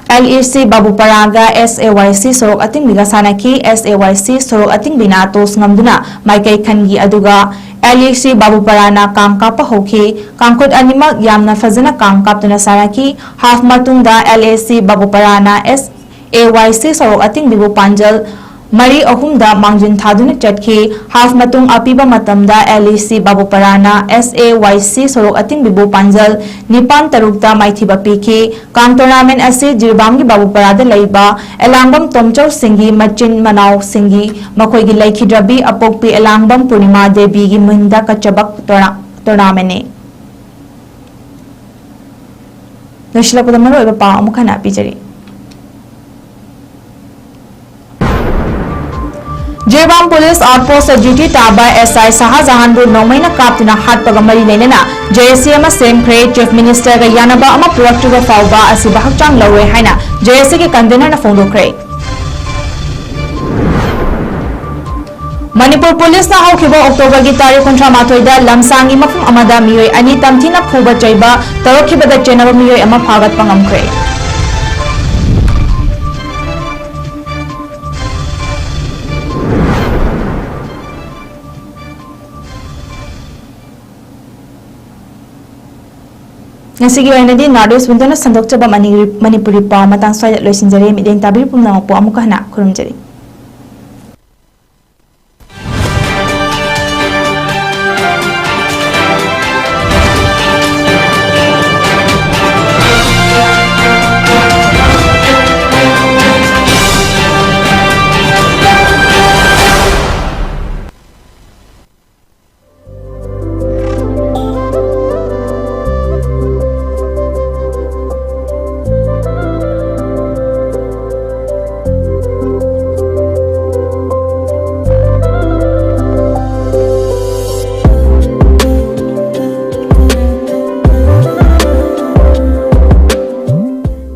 LEC ꯕꯥꯕꯨꯄꯥꯔꯥꯒ SAYC ꯁꯣꯔꯣꯛ ꯑꯇꯤꯡꯕꯤꯒ ꯁꯥꯟꯅꯈꯤ꯫ SAYC ꯁꯣꯔꯣꯛ ꯑꯇꯤꯡꯕꯤꯅ toss ꯉꯝꯗꯨꯅ ꯃꯥꯏꯀꯩ ꯈꯟꯈꯤ, ꯑꯗꯨꯒ LEC ꯕꯥꯕꯨꯄꯥꯔꯥꯅ ꯀꯥꯡ ꯀꯥꯞꯄ ꯍꯧꯈꯤ꯫ ꯀꯥꯡꯈꯨꯠ ꯑꯅꯤꯃꯛ ꯌꯥꯝꯅ ꯐꯖꯅ ꯀꯥꯡ ꯀꯥꯞꯇꯨꯅ ꯁꯥꯟꯅꯈꯤ꯫ Half ꯃꯇꯨꯡꯗ LEC ꯕꯥꯕꯨꯄꯥꯔꯥꯅ SAYC ꯁꯣꯔꯣꯛ ꯑꯇꯤꯡꯕꯤꯕꯨ ꯄꯥꯟꯖꯜ ꯃꯔꯤ ꯑꯍꯨꯝꯗ ꯃꯥꯡꯖꯤꯟ ꯊꯥꯗꯨꯅ ꯆꯠꯈꯤ꯫ Half ꯃꯇꯨꯡ ꯑꯄꯤꯕ ꯃꯇꯝꯗ LEC ꯕꯥꯕꯨꯄꯥꯔꯥꯅ SAYC ꯁꯣꯔꯣꯛ ꯑꯇꯤꯡꯕꯤꯕꯨ ꯄꯥꯟꯖꯜ ꯅꯤꯄꯥꯟ ꯇꯔꯨꯛꯇ ꯃꯥꯏꯊꯤꯕ ꯄꯤꯈꯤ꯫ ꯀꯥꯡ tournament ꯑꯁꯤ ꯖꯤꯔꯤꯕꯥꯝꯒꯤ ꯕꯥꯕꯨꯄꯥꯔꯥꯗ ꯂꯩꯕ ꯑꯦꯂꯥꯡꯕꯝ ꯇꯣꯝꯆꯧ ꯁꯤꯡꯒꯤ ꯃꯆꯤꯟ ꯃꯅꯥꯎꯁꯤꯡꯒꯤ ꯃꯈꯣꯏꯒꯤ ꯂꯩꯈꯤꯗ꯭ꯔꯕꯤ ꯑꯄꯣꯛꯄꯤ ꯑꯦꯂꯥꯡꯕꯝ ꯄꯨꯔꯅꯤꯃꯥ ꯗꯦꯕꯤꯒꯤ ꯃꯤꯡꯗ ꯀꯠꯆꯕ ꯇꯣꯔꯅꯥ-, tournamentꯅꯤ꯫ ꯂꯣꯏꯁꯤꯜꯂꯛꯄꯗ ꯃꯔꯨꯑꯣꯏꯕ ꯄꯥꯎ ꯑꯃꯨꯛ ꯍꯟꯅ ꯄꯤꯖꯔꯤ꯫ ꯖꯤꯔꯤꯕꯥꯝ police outpostꯇ duty ꯇꯥꯕ SI ꯁꯍꯥꯖꯍꯥꯟꯕꯨ ꯅꯣꯡꯃꯩꯅ ꯀꯥꯞꯇꯨꯅ ꯍꯥꯠꯄꯒ ꯃꯔꯤ ꯂꯩꯅꯅ JAC ꯑꯃ ꯁꯦꯝꯈ꯭ꯔꯦ꯫ Chief Ministerꯒ ꯌꯥꯅꯕ ꯑꯃ ꯄꯨꯔꯛꯇ꯭ꯔꯤꯕ ꯐꯥꯎꯕ ꯑꯁꯤꯕ ꯍꯛꯆꯥꯡ ꯂꯧꯔꯣꯏ ꯍꯥꯏꯅ JACꯒꯤ convenerꯅ ꯐꯣꯡꯗꯣꯛꯈ꯭ꯔꯦ꯫ ꯃꯅꯤꯄꯨꯔ policeꯅ ꯍꯧꯈꯤꯕ Octoberꯒꯤ ꯇꯥꯔꯤꯛ ꯀꯨꯟꯊ꯭ꯔꯥ ꯃꯥꯊꯣꯏꯗ ꯂꯝꯁꯥꯡꯒꯤ ꯃꯐꯝ ꯑꯃꯗ ꯃꯤꯑꯣꯏ ꯑꯅꯤ ꯇꯝꯊꯤꯅ ꯐꯨꯕ ꯆꯩꯕ ꯇꯧꯔꯛꯈꯤꯕꯗ ꯆꯦꯟꯅꯕ ꯃꯤꯑꯣꯏ ꯑꯃ ꯐꯥꯒꯠꯄ ꯉꯝꯈ꯭ꯔꯦ꯫ ꯉꯁꯤꯒꯤ ꯑꯣꯏꯅꯗꯤ North East Windowꯅ ꯁꯟꯗꯣꯛꯆꯕ ꯃꯅꯤ-, ꯃꯅꯤꯄꯨꯔꯤ ꯄꯥꯎ ꯃꯇꯥꯡ ꯁ꯭ꯋꯥꯏꯗ ꯂꯣꯏꯁꯤꯟꯖꯔꯦ꯫ ꯃꯤꯠꯌꯦꯡ ꯇꯥꯕꯤꯔꯤꯕ ꯄꯨꯝꯅꯃꯛꯄꯨ ꯑꯃꯨꯛꯀ ꯍꯟꯅ ꯈꯨꯔꯨꯝꯖꯔꯤ꯫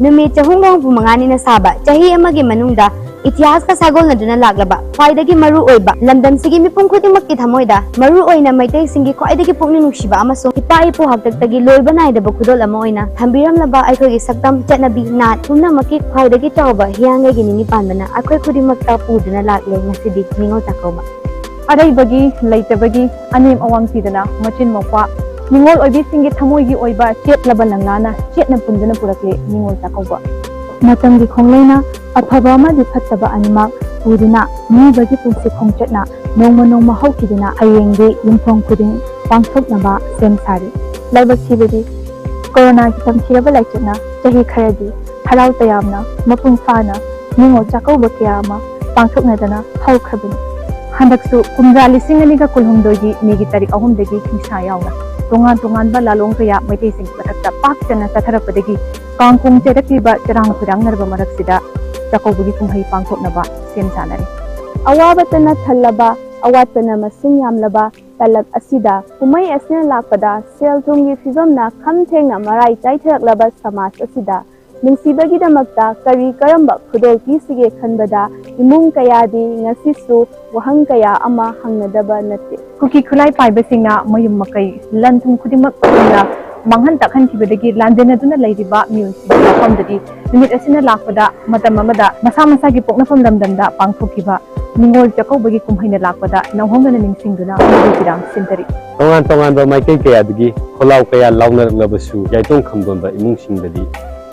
ꯅꯨꯃꯤꯠ ꯆꯍꯨꯝꯒ ꯍꯨꯝꯐꯨ ꯃꯉꯥꯅꯤꯅ ꯁꯥꯕ ꯆꯍꯤ ꯑꯃꯒꯤ ꯃꯅꯨꯡꯗ ꯏꯇꯤꯍꯥꯁꯀ ꯁꯥꯒꯣꯟꯅꯗꯨꯅ ꯂꯥꯛꯂꯕ ꯈ꯭ꯋꯥꯏꯗꯒꯤ ꯃꯔꯨ ꯑꯣꯏꯕ ꯂꯝꯗꯝꯁꯤꯒꯤ ꯃꯤꯄꯨꯝ ꯈꯨꯗꯤꯡꯃꯛꯀꯤ ꯊꯃꯣꯏꯗ ꯃꯔꯨ ꯑꯣꯏꯅ ꯃꯩꯇꯩꯁꯤꯡꯒꯤ ꯈ꯭ꯋꯥꯏꯗꯒꯤ ꯄꯨꯛꯅꯤꯡ ꯅꯨꯡꯁꯤꯕ ꯑꯃꯁꯨꯡ ꯏꯄꯥ ꯏꯄꯨ ꯍꯥꯛꯇꯛꯇꯒꯤ ꯂꯣꯏꯕ ꯅꯥꯏꯗꯕ ꯈꯨꯗꯣꯜ ꯑꯃ ꯑꯣꯏꯅ ꯊꯝꯕꯤꯔꯝꯂꯕ ꯑꯩꯈꯣꯏꯒꯤ ꯁꯛꯇꯝ, ꯆꯠꯅꯕꯤ, ꯅꯥꯠ ꯄꯨꯝꯅꯃꯛꯀꯤ ꯈ꯭ꯋꯥꯏꯗꯒꯤ ꯆꯥꯎꯕ ꯍꯤꯌꯥꯡꯒꯩꯒꯤ ꯅꯤꯅꯤ ꯄꯥꯟꯕꯅ ꯑꯩꯈꯣꯏ ꯈꯨꯗꯤꯡꯃꯛꯇ ꯄꯨꯗꯨꯅ ꯂꯥꯛꯂꯦ ꯉꯁꯤꯗꯤ ꯅꯤꯉꯣꯜ ꯆꯥꯛꯀꯧꯕ꯫ ꯑꯔꯩꯕꯒꯤ ꯂꯩꯇꯕꯒꯤ ꯑꯅꯦꯝ ꯑꯋꯥꯡ ꯊꯤꯗꯅ ꯃꯆꯤꯟ ꯃꯧꯄ꯭ꯋꯥ ꯅꯤꯉꯣꯜ ꯑꯣꯏꯕꯤꯁꯤꯡꯒꯤ ꯊꯃꯣꯏꯒꯤ ꯑꯣꯏꯕ ꯆꯦꯠꯂꯕ ꯂꯪꯂꯥꯅ ꯆꯦꯠꯅ ꯄꯨꯟꯗꯨꯅ ꯄꯨꯔꯛꯂꯦ ꯅꯤꯉꯣꯜ ꯆꯥꯛꯀꯧꯕ꯫ ꯃꯇꯝꯒꯤ ꯈꯣꯡꯂꯩꯅ ꯑꯐꯕ ꯑꯃꯗꯤ ꯐꯠꯇꯕ ꯑꯅꯤꯃꯛ ꯄꯨꯗꯨꯅ ꯃꯤꯑꯣꯏꯕꯒꯤ ꯄꯨꯟꯁꯤ ꯈꯣꯡꯆꯠꯅ ꯅꯣꯡꯃ ꯅꯣꯡꯃ ꯍꯧꯈꯤꯗꯨꯅ ꯍꯌꯦꯡꯗꯤ ꯌꯨꯝꯊꯣꯡ ꯈꯨꯗꯤꯡ ꯄꯥꯡꯊꯣꯛꯅꯕ ꯁꯦꯝ ꯁꯥꯔꯤ꯫ ꯂꯥꯏꯕꯛ ꯊꯤꯕꯗꯤ ꯀꯣꯔꯣꯅꯥꯒꯤ ꯇꯝꯊꯤꯔꯕ ꯂꯥꯏꯆꯠꯅ ꯆꯍꯤ ꯈꯔꯗꯤ ꯍꯔꯥꯎ ꯇꯌꯥꯝꯅ ꯃꯄꯨꯡ ꯐꯥꯅ ꯅꯤꯉꯣꯜ ꯆꯥꯛꯀꯧꯕ ꯀꯌꯥ ꯑꯃ ꯄꯥꯡꯊꯣꯛꯅꯗꯅ ꯍꯧꯈ꯭ꯔꯕꯅꯤ꯫ ꯍꯟꯗꯛꯁꯨ ꯀꯨꯝꯖꯥ ꯂꯤꯁꯤꯡ ꯑꯅꯤꯒ ꯀꯨꯟꯍꯨꯝꯗꯣꯏꯒꯤ ꯃꯦꯒꯤ ꯇꯥꯔꯤꯛ ꯑꯍꯨꯝꯗꯒꯤ ꯍꯤꯡꯁꯥ ꯌꯥꯎꯅ ꯇꯣꯉꯥꯟ ꯇꯣꯉꯥꯟꯕ ꯂꯥꯂꯣꯡ ꯀꯌꯥ ꯃꯩꯇꯩꯁꯤꯡꯒꯤ ꯃꯊꯛꯇ ꯄꯥꯛ ꯆꯟꯅ ꯆꯠꯊꯔꯛꯄꯗꯒꯤ ꯀꯥꯡ ꯈꯣꯡ ꯆꯦꯔꯛꯂꯤꯕ ꯆꯔꯥꯡ ꯈꯣꯏꯔꯥꯡꯅꯔꯕ ꯃꯔꯛꯁꯤꯗ ꯆꯥꯛꯀꯧꯕꯒꯤ ꯀꯨꯝꯍꯩ ꯄꯥꯡꯊꯣꯛꯅꯕ ꯁꯦꯝ ꯁꯥꯅꯔꯤ꯫ ꯑꯋꯥꯕꯇꯅ ꯊꯜꯂꯕ, ꯑꯋꯥꯠꯄꯅ ꯃꯁꯤꯡ ꯌꯥꯝꯂꯕ ꯇꯂꯛ ꯑꯁꯤꯗ ꯀꯨꯝꯍꯩ ꯑꯁꯤꯅ ꯂꯥꯛꯄꯗ ꯁꯦꯜ ꯊꯨꯝꯒꯤ ꯐꯤꯕꯝꯅ ꯈꯝ ꯊꯦꯡꯅ ꯃꯔꯥꯏ ꯆꯥꯏꯊꯔꯛꯂꯕ ꯁꯃꯥꯖ ꯑꯁꯤꯗ ꯅꯨꯡꯁꯤꯕꯒꯤꯗꯃꯛꯇ ꯀꯔꯤ ꯀꯔꯝꯕ ꯈꯨꯗꯣꯜ ꯄꯤꯁꯤꯒꯦ ꯈꯟꯕꯗ ꯏꯃꯨꯡ ꯀꯌꯥꯗꯤ ꯉꯁꯤꯁꯨ ꯋꯥꯍꯪ ꯀꯌꯥ ꯑꯃ ꯍꯪꯅꯗꯕ ꯅꯠꯇꯦ꯫ ꯀꯨꯀꯤ ꯈꯨꯠꯂꯥꯏ ꯄꯥꯏꯕꯁꯤꯡꯅ ꯃꯌꯨꯝ ꯃꯀꯩ, ꯂꯟ ꯊꯨꯝ ꯈꯨꯗꯤꯡꯃꯛ ꯄꯨꯟꯅ ꯃꯥꯡꯍꯟ ꯇꯥꯛꯍꯟꯈꯤꯕꯗꯒꯤ ꯂꯥꯟꯖꯦꯟꯅꯗꯨꯅ ꯂꯩꯔꯤꯕ ꯃꯤꯑꯣꯏꯁꯤꯡꯒꯤ ꯃꯐꯝꯗꯗꯤ ꯅꯨꯃꯤꯠ ꯑꯁꯤꯅ ꯂꯥꯛꯄꯗ ꯃꯇꯝ ꯑꯃꯗ ꯃꯁꯥ ꯃꯁꯥꯒꯤ ꯄꯣꯛꯅꯐꯝ ꯂꯝꯗꯝꯗ ꯄꯥꯡꯊꯣꯛꯈꯤꯕ ꯅꯤꯉꯣꯜ ꯆꯥꯛꯀꯧꯕꯒꯤ ꯀꯨꯝꯍꯩꯅ ꯂꯥꯛꯄꯗ ꯅꯧꯍꯧꯅꯅ ꯅꯤꯡꯁꯤꯡꯗꯨꯅ ꯑꯃꯒꯤ ꯄꯤꯔꯥꯡ ꯁꯤꯟꯊꯔꯤ꯫ ꯇꯣꯉꯥꯟ ꯇꯣꯉꯥꯟꯕ ꯃꯥꯏꯀꯩ ꯀꯌꯥꯗꯒꯤ ꯈꯣꯜꯂꯥꯎ ꯀꯌꯥ ꯂꯥꯎꯅꯔꯛꯂꯕꯁꯨ ꯌꯥꯏꯇꯣꯡ ꯈꯝꯕꯣꯟꯕ ꯏꯃꯨꯡꯁꯤꯡꯗꯗꯤ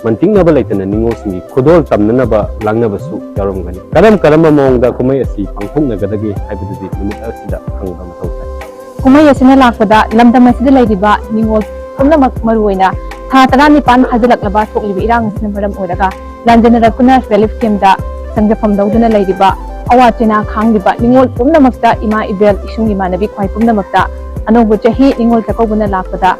ꯃꯟꯇꯤꯛꯅꯕ ꯂꯩꯇꯅ ꯅꯤꯉꯣꯜꯁꯤꯡꯒꯤ ꯈꯨꯗꯣꯜ ꯇꯝꯅꯅꯕ ꯂꯥꯡꯅꯕꯁꯨ ꯌꯥꯎꯔꯝꯒꯅꯤ꯫ ꯀꯔꯝ ꯀꯔꯝꯕ ꯃꯑꯣꯡꯗ ꯀꯨꯝꯍꯩ ꯑꯁꯤ ꯄꯥꯡꯊꯣꯛꯅꯒꯗꯒꯦ ꯍꯥꯏꯕꯗꯨꯗꯤ ꯅꯨꯃꯤꯠ ꯑꯁꯤꯗ ꯈꯪꯕ ꯃꯊꯧ ꯇꯥꯏ꯫ ꯀꯨꯝꯍꯩ ꯑꯁꯤꯅ ꯂꯥꯛꯄꯗ ꯂꯝꯗꯝ ꯑꯁꯤꯗ ꯂꯩꯔꯤꯕ ꯅꯤꯉꯣꯜ ꯄꯨꯝꯅꯃꯛ, ꯃꯔꯨꯑꯣꯏꯅ ꯊꯥ ꯇꯔꯥꯅꯤꯄꯥꯟ ꯐꯥꯖꯤꯜꯂꯛꯂꯕ ꯊꯣꯛꯂꯤꯕ ꯏꯔꯥꯡ ꯑꯁꯤꯅ ꯃꯔꯝ ꯑꯣꯏꯔꯒ ꯂꯥꯟꯖꯦꯟꯅꯔꯛꯇꯨꯅ relief camp ꯇ ꯆꯪꯖꯐꯝ ꯂꯧꯗꯨꯅ ꯂꯩꯔꯤꯕ, ꯑꯋꯥ ꯆꯩꯅꯥ ꯈꯥꯡꯂꯤꯕ ꯅꯤꯉꯣꯜ ꯄꯨꯝꯅꯃꯛꯇ, ꯏꯃꯥ ꯏꯕꯦꯜ ꯏꯁꯨꯡ ꯏꯃꯥꯟꯅꯕꯤ ꯈ꯭ꯋꯥꯏ ꯄꯨꯝꯅꯃꯛꯇ ꯑꯅꯧꯕ ꯆꯍꯤ ꯅꯤꯉꯣꯜ ꯆꯥꯛꯀꯧꯕꯅ ꯂꯥꯛꯄꯗ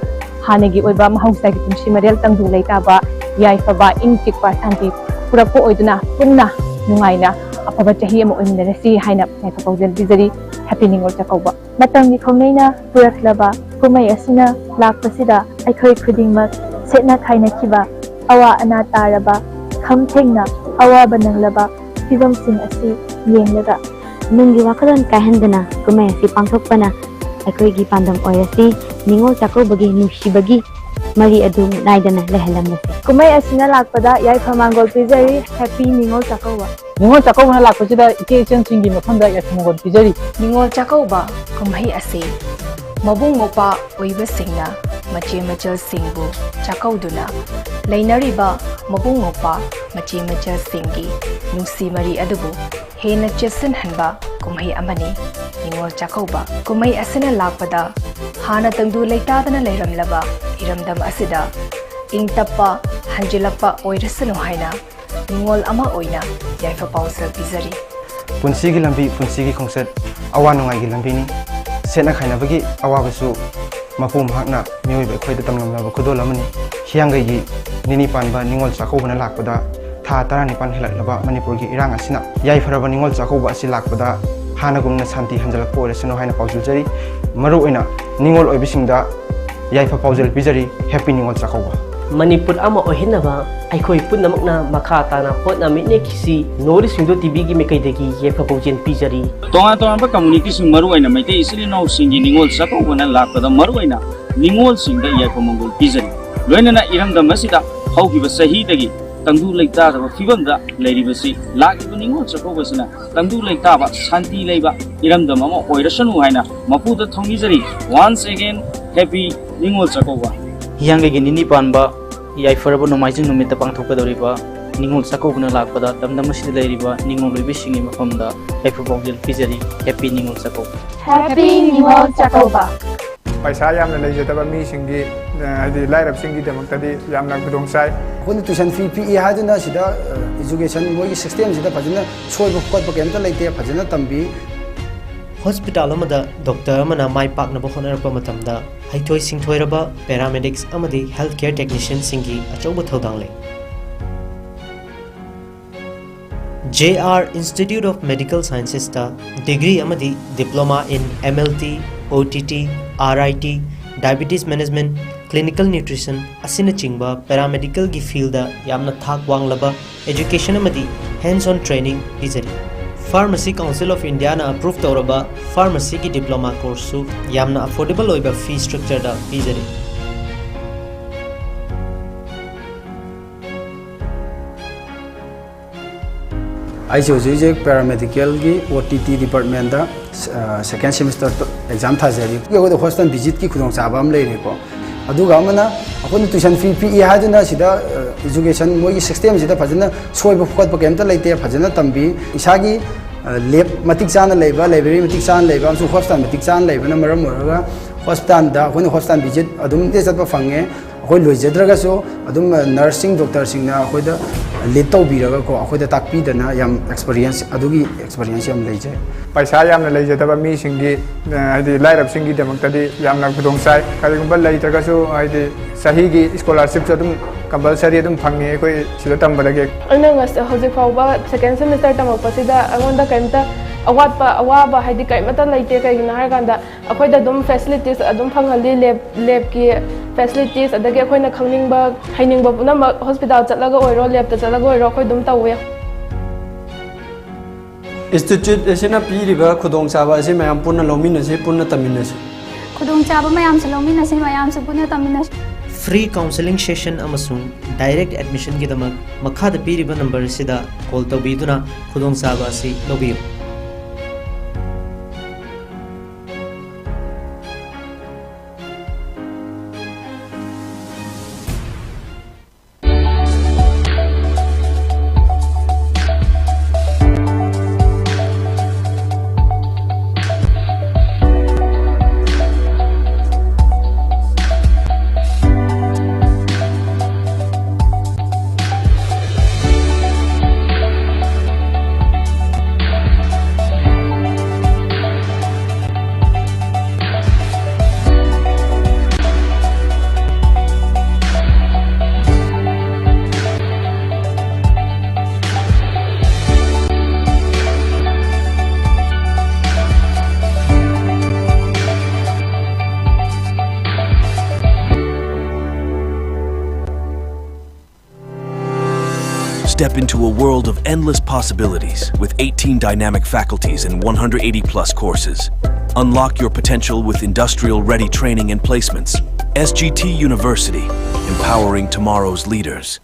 ꯍꯥꯟꯅꯒꯤ ꯑꯣꯏꯕ ꯃꯍꯧꯁꯥꯒꯤ ꯄꯨꯟꯁꯤ ꯃꯔꯦꯜ ꯇꯪꯗꯨ ꯂꯩꯇꯥꯕ, ꯌꯥꯏꯐꯕ, ꯏꯪ ꯆꯤꯛꯄ, ꯁꯥꯟꯇꯤ ꯄꯨꯔꯛꯄ ꯑꯣꯏꯗꯨꯅ ꯄꯨꯟꯅ ꯅꯨꯡꯉꯥꯏꯅ ꯑꯐꯕ ꯆꯍꯤ ꯑꯃ ꯑꯣꯏꯃꯤꯟꯅꯔꯁꯤ ꯍꯥꯏꯅ ꯌꯥꯏꯐ ꯄꯥꯎꯖꯦꯜ ꯄꯤꯖꯔꯤ꯫ Happy ꯅꯤꯉꯣꯜ ꯆꯥꯛꯀꯧꯕ꯫ ꯃꯇꯝꯒꯤ ꯈꯣꯡꯂꯩꯅ ꯄꯨꯔꯛꯂꯕ ꯀꯨꯝꯍꯩ ꯑꯁꯤꯅ ꯂꯥꯛꯄꯁꯤꯗ ꯑꯩꯈꯣꯏ ꯈꯨꯗꯤꯡꯃꯛ ꯁꯦꯠꯅ ꯈꯥꯏꯅꯈꯤꯕ, ꯑꯋꯥ ꯑꯅꯥ ꯇꯥꯔꯕ, ꯈꯝ ꯊꯦꯡꯅ ꯑꯋꯥꯕ ꯅꯪꯂꯕ, ꯐꯤꯕꯝꯁꯤꯡ ꯑꯁꯤ ꯌꯦꯡꯂꯒ ꯅꯨꯡꯒꯤ ꯋꯥꯈꯜꯂꯣꯟ ꯀꯥꯏꯍꯟꯗꯅ ꯀꯨꯝꯍꯩ ꯑꯁꯤ ꯄꯥꯡꯊꯣꯛꯄꯅ ꯑꯩꯈꯣꯏꯒꯤ ꯄꯥꯟꯗꯝ ꯑꯣꯏꯔꯁꯤ꯫ ꯅꯤꯉꯣꯜ ꯆꯥꯛꯀꯧꯕꯒꯤ ꯅꯨꯡꯁꯤꯕꯒꯤ ꯃꯔꯤ ꯑꯗꯨ ꯃꯨꯠꯅꯥꯏꯗꯅ ꯂꯩꯍꯜꯂꯝꯂꯁꯤ꯫ ꯀꯨꯝꯍꯩ ꯑꯁꯤꯅ ꯂꯥꯛꯄꯗ ꯌꯥꯏꯐ ꯃꯥꯡꯒꯣꯜ ꯄꯤꯖꯔꯤ꯫ Happy ꯅꯤꯉꯣꯜ ꯆꯥꯛꯀꯧꯕ꯫ ꯅꯤꯉꯣꯜ ꯆꯥꯛꯀꯧꯕꯅ ꯂꯥꯛꯄꯁꯤꯗ ꯏꯆꯦ ꯏꯆꯟꯁꯤꯡꯒꯤ ꯃꯐꯝꯗ ꯌꯥꯏꯐ ꯃꯥꯡꯒꯣꯜ ꯄꯤꯖꯔꯤ꯫ ꯅꯤꯉꯣꯜ ꯆꯥꯛꯀꯧꯕ ꯀꯨꯝꯍꯩ ꯑꯁꯤ ꯃꯕꯨꯡ ꯃꯧꯄ꯭ꯋꯥ ꯑꯣꯏꯕꯁꯤꯡꯅ ꯃꯆꯦ ꯃꯆꯜꯁꯤꯡꯕꯨ ꯆꯥꯛꯀꯧꯗꯨꯅ ꯂꯩꯅꯔꯤꯕ ꯃꯕꯨꯡ ꯃꯧꯄ꯭ꯋꯥ ꯃꯆꯦ ꯃꯆꯜꯁꯤꯡꯒꯤ ꯅꯨꯡꯁꯤ ꯃꯔꯤ ꯑꯗꯨꯕꯨ ꯍꯦꯟꯅ ꯆꯦꯠꯁꯤꯟꯍꯟꯕ ꯀꯨꯝꯍꯩ ꯑꯃꯅꯤ꯫ ꯅꯤꯉꯣꯜ ꯆꯥꯛꯀꯧꯕ ꯀꯨꯝꯍꯩ ꯑꯁꯤꯅ ꯂꯥꯛꯄꯗ ꯍꯥꯟꯅ ꯇꯪꯗꯨ ꯂꯩꯇꯥꯗꯅ ꯂꯩꯔꯝꯂꯕ ꯏꯔꯝꯗꯝ ꯑꯁꯤꯗ ꯏꯪ ꯇꯞꯄ ꯍꯟꯖꯤꯜꯂꯛꯄ ꯑꯣꯏꯔꯁꯅꯨ ꯍꯥꯏꯅ ꯅꯤꯉꯣꯜ ꯑꯃ ꯑꯣꯏꯅ ꯌꯥꯏꯐ ꯄꯥꯎꯖꯦꯜ ꯄꯤꯖꯔꯤ꯫ ꯄꯨꯟꯁꯤꯒꯤ ꯂꯝꯕꯤ, ꯄꯨꯟꯁꯤꯒꯤ ꯈꯣꯡꯆꯠ, ꯑꯋꯥ ꯅꯨꯡꯉꯥꯏꯒꯤ ꯂꯝꯕꯤꯅꯤ꯫ ꯁꯦꯠꯅ ꯈꯥꯏꯅꯕꯒꯤ ꯑꯋꯥꯕꯁꯨ ꯃꯄꯨ ꯃꯍꯥꯛꯅ ꯃꯤꯑꯣꯏꯕ ꯑꯩꯈꯣꯏꯗ ꯇꯝꯂꯝꯂꯕ ꯈꯨꯗꯣꯜ ꯑꯃꯅꯤ꯫ ꯍꯤꯌꯥꯡꯒꯩꯒꯤ ꯅꯤꯅꯤ ꯄꯥꯟꯕ ꯅꯤꯉꯣꯜ ꯆꯥꯛꯀꯧꯕꯅ ꯂꯥꯛꯄꯗ ꯊꯥ ꯇꯔꯥꯅꯤꯄꯥꯟ ꯍꯦꯜꯂꯛꯂꯕ ꯃꯅꯤꯄꯨꯔꯒꯤ ꯏꯔꯥꯡ ꯑꯁꯤꯅ ꯌꯥꯏꯐꯔꯕ ꯅꯤꯉꯣꯜ ꯆꯥꯛꯀꯧꯕ ꯑꯁꯤ ꯂꯥꯛꯄꯗ ꯍꯥꯟꯅꯒꯨꯝꯅ ꯁꯥꯟꯇꯤ ꯍꯟꯖꯤꯜꯂꯛꯄ ꯑꯣꯏꯔꯁꯅꯨ ꯍꯥꯏꯅ ꯄꯥꯎꯖꯦꯜꯖꯔꯤ꯫ ꯃꯔꯨꯑꯣꯏꯅ ꯅꯤꯉꯣꯜ ꯑꯣꯏꯕꯁꯤꯡꯗ ꯌꯥꯏꯐ ꯄꯥꯎꯖꯦꯜ ꯄꯤꯖꯔꯤ꯫ Happy ꯅꯤꯉꯣꯜ ꯆꯥꯛꯀꯧꯕ꯫ ꯃꯅꯤꯄꯨꯔ ꯑꯃ ꯑꯣꯏꯍꯟꯅꯕ ꯑꯩꯈꯣꯏ ꯄꯨꯝꯅꯃꯛꯅ ꯃꯈꯥ ꯇꯥꯅ ꯍꯣꯠꯅꯃꯤꯟꯅꯈꯤꯁꯤ꯫ North East Window ꯇꯤꯚꯤꯒꯤ ꯃꯥꯏꯀꯩꯗꯒꯤ ꯌꯥꯏꯐ ꯄꯥꯎꯖꯦꯜ ꯄꯤꯖꯔꯤ꯫ ꯇꯣꯉꯥꯟ ꯇꯣꯉꯥꯟꯕ ꯀꯝꯃꯨꯅꯤꯇꯤꯁꯤꯡ, ꯃꯔꯨꯑꯣꯏꯅ ꯃꯩꯇꯩ ꯏꯆꯤꯜ ꯏꯅꯥꯎꯁꯤꯡꯒꯤ ꯅꯤꯉꯣꯜ ꯆꯥꯛꯀꯧꯕꯅ ꯂꯥꯛꯄꯗ ꯃꯔꯨꯑꯣꯏꯅ ꯅꯤꯉꯣꯜꯁꯤꯡꯗ ꯌꯥꯏꯐ ꯃꯪꯒꯣꯜ ꯄꯤꯖꯔꯤ꯫ ꯂꯣꯏꯅꯅ ꯏꯔꯝꯗꯝ ꯑꯁꯤꯗ ꯍꯧꯈꯤꯕ ꯆꯍꯤꯗꯒꯤ ꯇꯪꯗꯨ ꯂꯩꯇꯥꯗꯕ ꯐꯤꯕꯝꯗ ꯂꯩꯔꯤꯕꯁꯤ ꯂꯥꯛꯂꯤꯕ ꯅꯤꯉꯣꯜ ꯆꯥꯛꯀꯧꯕꯁꯤꯅ ꯇꯪꯗꯨ ꯂꯩꯇꯥꯕ, ꯁꯥꯟꯇꯤ ꯂꯩꯕ ꯏꯔꯝꯗꯝ ꯑꯃ ꯑꯣꯏꯔꯁꯅꯨ ꯍꯥꯏꯅ ꯃꯄꯨꯗ ꯊꯧꯅꯤꯖꯔꯤ꯫ Once again, Happy Ningol Chakkouba. ꯍꯤꯌꯥꯡꯒꯩꯒꯤ ꯅꯤꯅꯤ ꯄꯥꯟꯕ ꯌꯥꯏꯐꯔꯕ ꯅꯣꯡꯃꯥꯏꯖꯤꯡ ꯅꯨꯃꯤꯠꯇ ꯄꯥꯡꯊꯣꯛꯀꯗꯧꯔꯤꯕ ꯅꯤꯉꯣꯜ ꯆꯥꯛꯀꯧꯕꯅ ꯂꯥꯛꯄꯗ ꯂꯝꯗꯝ ꯑꯁꯤꯗ ꯂꯩꯔꯤꯕ ꯅꯤꯉꯣꯜ ꯑꯣꯏꯕꯤꯁꯤꯡꯒꯤ ꯃꯐꯝꯗ ꯌꯥꯏꯐ ꯄꯥꯎꯖꯦꯜ ꯄꯤꯖꯔꯤ꯫ Happy ꯅꯤꯉꯣꯜ ꯆꯥꯛꯀꯧꯕ꯫ Happy ꯅꯤꯉꯣꯜ ꯆꯥꯛꯀꯧꯕ꯫ ꯄꯩꯁꯥ ꯌꯥꯝꯅ ꯂꯩꯖꯗꯕ ꯃꯤꯁꯤꯡꯒꯤ, ꯑ, ꯍꯥꯏꯗꯤ ꯂꯥꯏꯔꯕꯁꯤꯡꯒꯤꯗꯃꯛꯇꯗꯤ ꯌꯥꯝꯅ ꯈꯨꯗꯣꯡ ꯆꯥꯏ꯫ ꯑꯩꯈꯣꯏꯅ tuition fee ꯄꯤꯛꯏ ꯍꯥꯏꯗꯨꯅ ꯁꯤꯗ, ꯑ, education ꯃꯣꯏꯒꯤ system ꯁꯤꯗ ꯐꯖꯅ ꯁꯣꯏꯕ ꯈꯣꯠꯄ ꯀꯩꯝꯇ ꯂꯩꯇꯦ, ꯐꯖꯅ ꯇꯝꯕꯤ꯫ ꯍꯣꯁꯄꯤꯇꯥꯜ ꯑꯃꯗ ꯗꯣꯛꯇꯔ ꯑꯃꯅ ꯃꯥꯏ ꯄꯥꯛꯅꯕ ꯍꯣꯠꯅꯔꯛꯄ ꯃꯇꯝꯗ, ꯍꯩꯊꯣꯏ ꯁꯤꯡꯊꯣꯏꯔꯕ paramedics ꯑꯃꯗꯤ health care technicianꯁꯤꯡꯒꯤ ꯑꯆꯧꯕ ꯊꯧꯗꯥꯡ ꯂꯩ꯫ J R Institute of Medical Sciencesꯇ degree ꯑꯃꯗꯤ Diploma in M L T, O T T, R I T, Diabetes Management, clinical nutrition ꯑꯁꯤꯅꯆꯤꯡꯕ parametrical ꯒꯤ field ꯗ ꯌꯥꯝꯅ ꯊꯥꯛ ꯋꯥꯡꯂꯕ education ꯑꯃꯗꯤ hands on training ꯄꯤꯖꯔꯤ꯫ Pharmacy Council of India ꯅ approve ꯇꯧꯔꯕ pharmacy ꯒꯤ diploma course ꯁꯨ ꯌꯥꯝꯅ affordable ꯑꯣꯏꯕ fee structure ꯗ ꯄꯤꯖꯔꯤ꯫ ꯑꯩꯁꯦ ꯍꯧꯖꯤꯛ ꯍꯧꯖꯤꯛ parametrical ꯒꯤ O T T department ꯇ, ꯑ, second semester exam ꯊꯥꯖꯔꯤ꯫ ꯑꯩꯈꯣꯏꯗ hospital visit ꯀꯤ ꯈꯨꯗꯣꯡꯆꯥꯕ ꯑꯃ ꯂꯩꯔꯦꯀꯣ꯫ ꯑꯗꯨꯒ ꯑꯃꯅ ꯑꯩꯈꯣꯏꯅ tuition fee ꯄꯤꯛꯏ ꯍꯥꯏꯗꯨꯅ ꯁꯤꯗ, ꯑ, education ꯃꯣꯏꯒꯤ system ꯁꯤꯗ ꯐꯖꯅ ꯁꯣꯏꯕ ꯈꯣꯠꯄ ꯀꯩꯝꯇ ꯂꯩꯇꯦ, ꯐꯖꯅ ꯇꯝꯕꯤ꯫ ꯏꯁꯥꯒꯤ, ꯑ, lab ꯃꯇꯤꯛ ꯆꯥꯅ ꯂꯩꯕ, library ꯃꯇꯤꯛ ꯆꯥꯅ ꯂꯩꯕ ꯑꯃꯁꯨꯡ hospital ꯃꯇꯤꯛ ꯆꯥꯅ ꯂꯩꯕꯅ ꯃꯔꯝ ꯑꯣꯏꯔꯒ hospital ꯗ ꯑꯩꯈꯣꯏꯅ hospital visit ꯑꯗꯨꯝ ꯆꯠꯄ ꯐꯪꯉꯦ꯫ ꯑꯩꯈꯣꯏ ꯂꯣꯏꯖꯗ꯭ꯔꯒꯁꯨ ꯑꯗꯨꯝ, ꯑ, nurse ꯁꯤꯡ, doctor ꯁꯤꯡꯅ ꯑꯩꯈꯣꯏꯗ lead ꯇꯧꯕꯤꯔꯒꯀꯣ, ꯑꯩꯈꯣꯏꯗ ꯇꯥꯛꯄꯤꯗꯅ ꯌꯥꯝ experience, ꯑꯗꯨꯒꯤ experience ꯌꯥꯝ ꯂꯩꯖꯩ꯫ ꯄꯩꯁꯥ ꯌꯥꯝꯅ ꯂꯩꯖꯗꯕ ꯃꯤꯁꯤꯡꯒꯤ, ꯑ, ꯍꯥꯏꯗꯤ ꯂꯥꯏꯔꯕꯁꯤꯡꯒꯤꯗꯃꯛꯇꯗꯤ ꯌꯥꯝꯅ ꯈꯨꯗꯣꯡ ꯆꯥꯏ꯫ ꯀꯔꯤꯒꯨꯝꯕ ꯂꯩꯇ꯭ꯔꯒꯁꯨ ꯍꯥꯏꯗꯤ ꯆꯍꯤꯒꯤ scholarship ꯁꯨ ꯑꯗꯨꯝ compulsory ꯑꯗꯨꯝ ꯐꯪꯉꯤ ꯑꯩꯈꯣꯏ ꯁꯤꯗ ꯇꯝꯕꯗꯒꯤ꯫ ꯑꯩꯅ ꯉꯁ-, ꯍꯧꯖꯤꯛ ꯐꯥꯎꯕ second semester ꯇꯝꯃꯛꯄꯁꯤꯗ ꯑꯩꯉꯣꯟꯗ ꯀꯔꯤꯝꯇ ꯑꯋꯥꯠꯄ, ꯑꯋꯥꯕ ꯍꯥꯏꯗꯤ ꯀꯔꯤꯃꯇ ꯂꯩꯇꯦ꯫ ꯀꯩꯒꯤꯅꯣ ꯍꯥꯏꯔꯀꯥꯟꯗ ꯑꯩꯈꯣꯏꯗ ꯑꯗꯨꯝ facilities ꯑꯗꯨꯝ ꯐꯪꯍꯜꯂꯤ, lab, lab ꯀꯤ facilities, ꯑꯗꯒꯤ ꯑꯩꯈꯣꯏꯅ ꯈꯪꯅꯤꯡꯕ, ꯍꯩꯅꯤꯡꯕ ꯄꯨꯝꯅꯃꯛ hospital ꯆꯠꯂꯒ ꯑꯣꯏꯔꯣ, lab ꯇ ꯆꯠꯂꯒ ꯑꯣꯏꯔꯣ, ꯑꯩꯈꯣꯏ ꯑꯗꯨꯝ ꯇꯧꯋꯦ꯫ Institute ꯑꯁꯤꯅ ꯄꯤꯔꯤꯕ ꯈꯨꯗꯣꯡꯆꯥꯕ ꯑꯁꯤ ꯃꯌꯥꯝ ꯄꯨꯟꯅ ꯂꯧꯃꯤꯟꯅꯁꯤ, ꯄꯨꯟꯅ ꯇꯝꯃꯤꯟꯅꯁꯤ꯫ ꯈꯨꯗꯣꯡꯆꯥꯕ ꯃꯌꯥꯝꯁꯨ ꯂꯧꯃꯤꯟꯅꯁꯤ, ꯃꯌꯥꯝꯁꯨ ꯄꯨꯟꯅ ꯇꯝꯃꯤꯟꯅꯁꯤ꯫ Free counselling session ꯑꯃꯁꯨꯡ direct admission ꯒꯤꯗꯃꯛ ꯃꯈꯥꯗ ꯄꯤꯔꯤꯕ number ꯑꯁꯤꯗ call ꯇꯧꯕꯤꯗꯨꯅ ꯈꯨꯗꯣꯡꯆꯥꯕ ꯑꯁꯤ ꯂꯧꯕꯤꯌꯨ꯫ Step into a world of endless possibilities with eighteen dynamic faculties and one hundred eighty plus courses. Unlock your potential with industrial ready training and placements. S G T University, empowering tomorrow's leaders.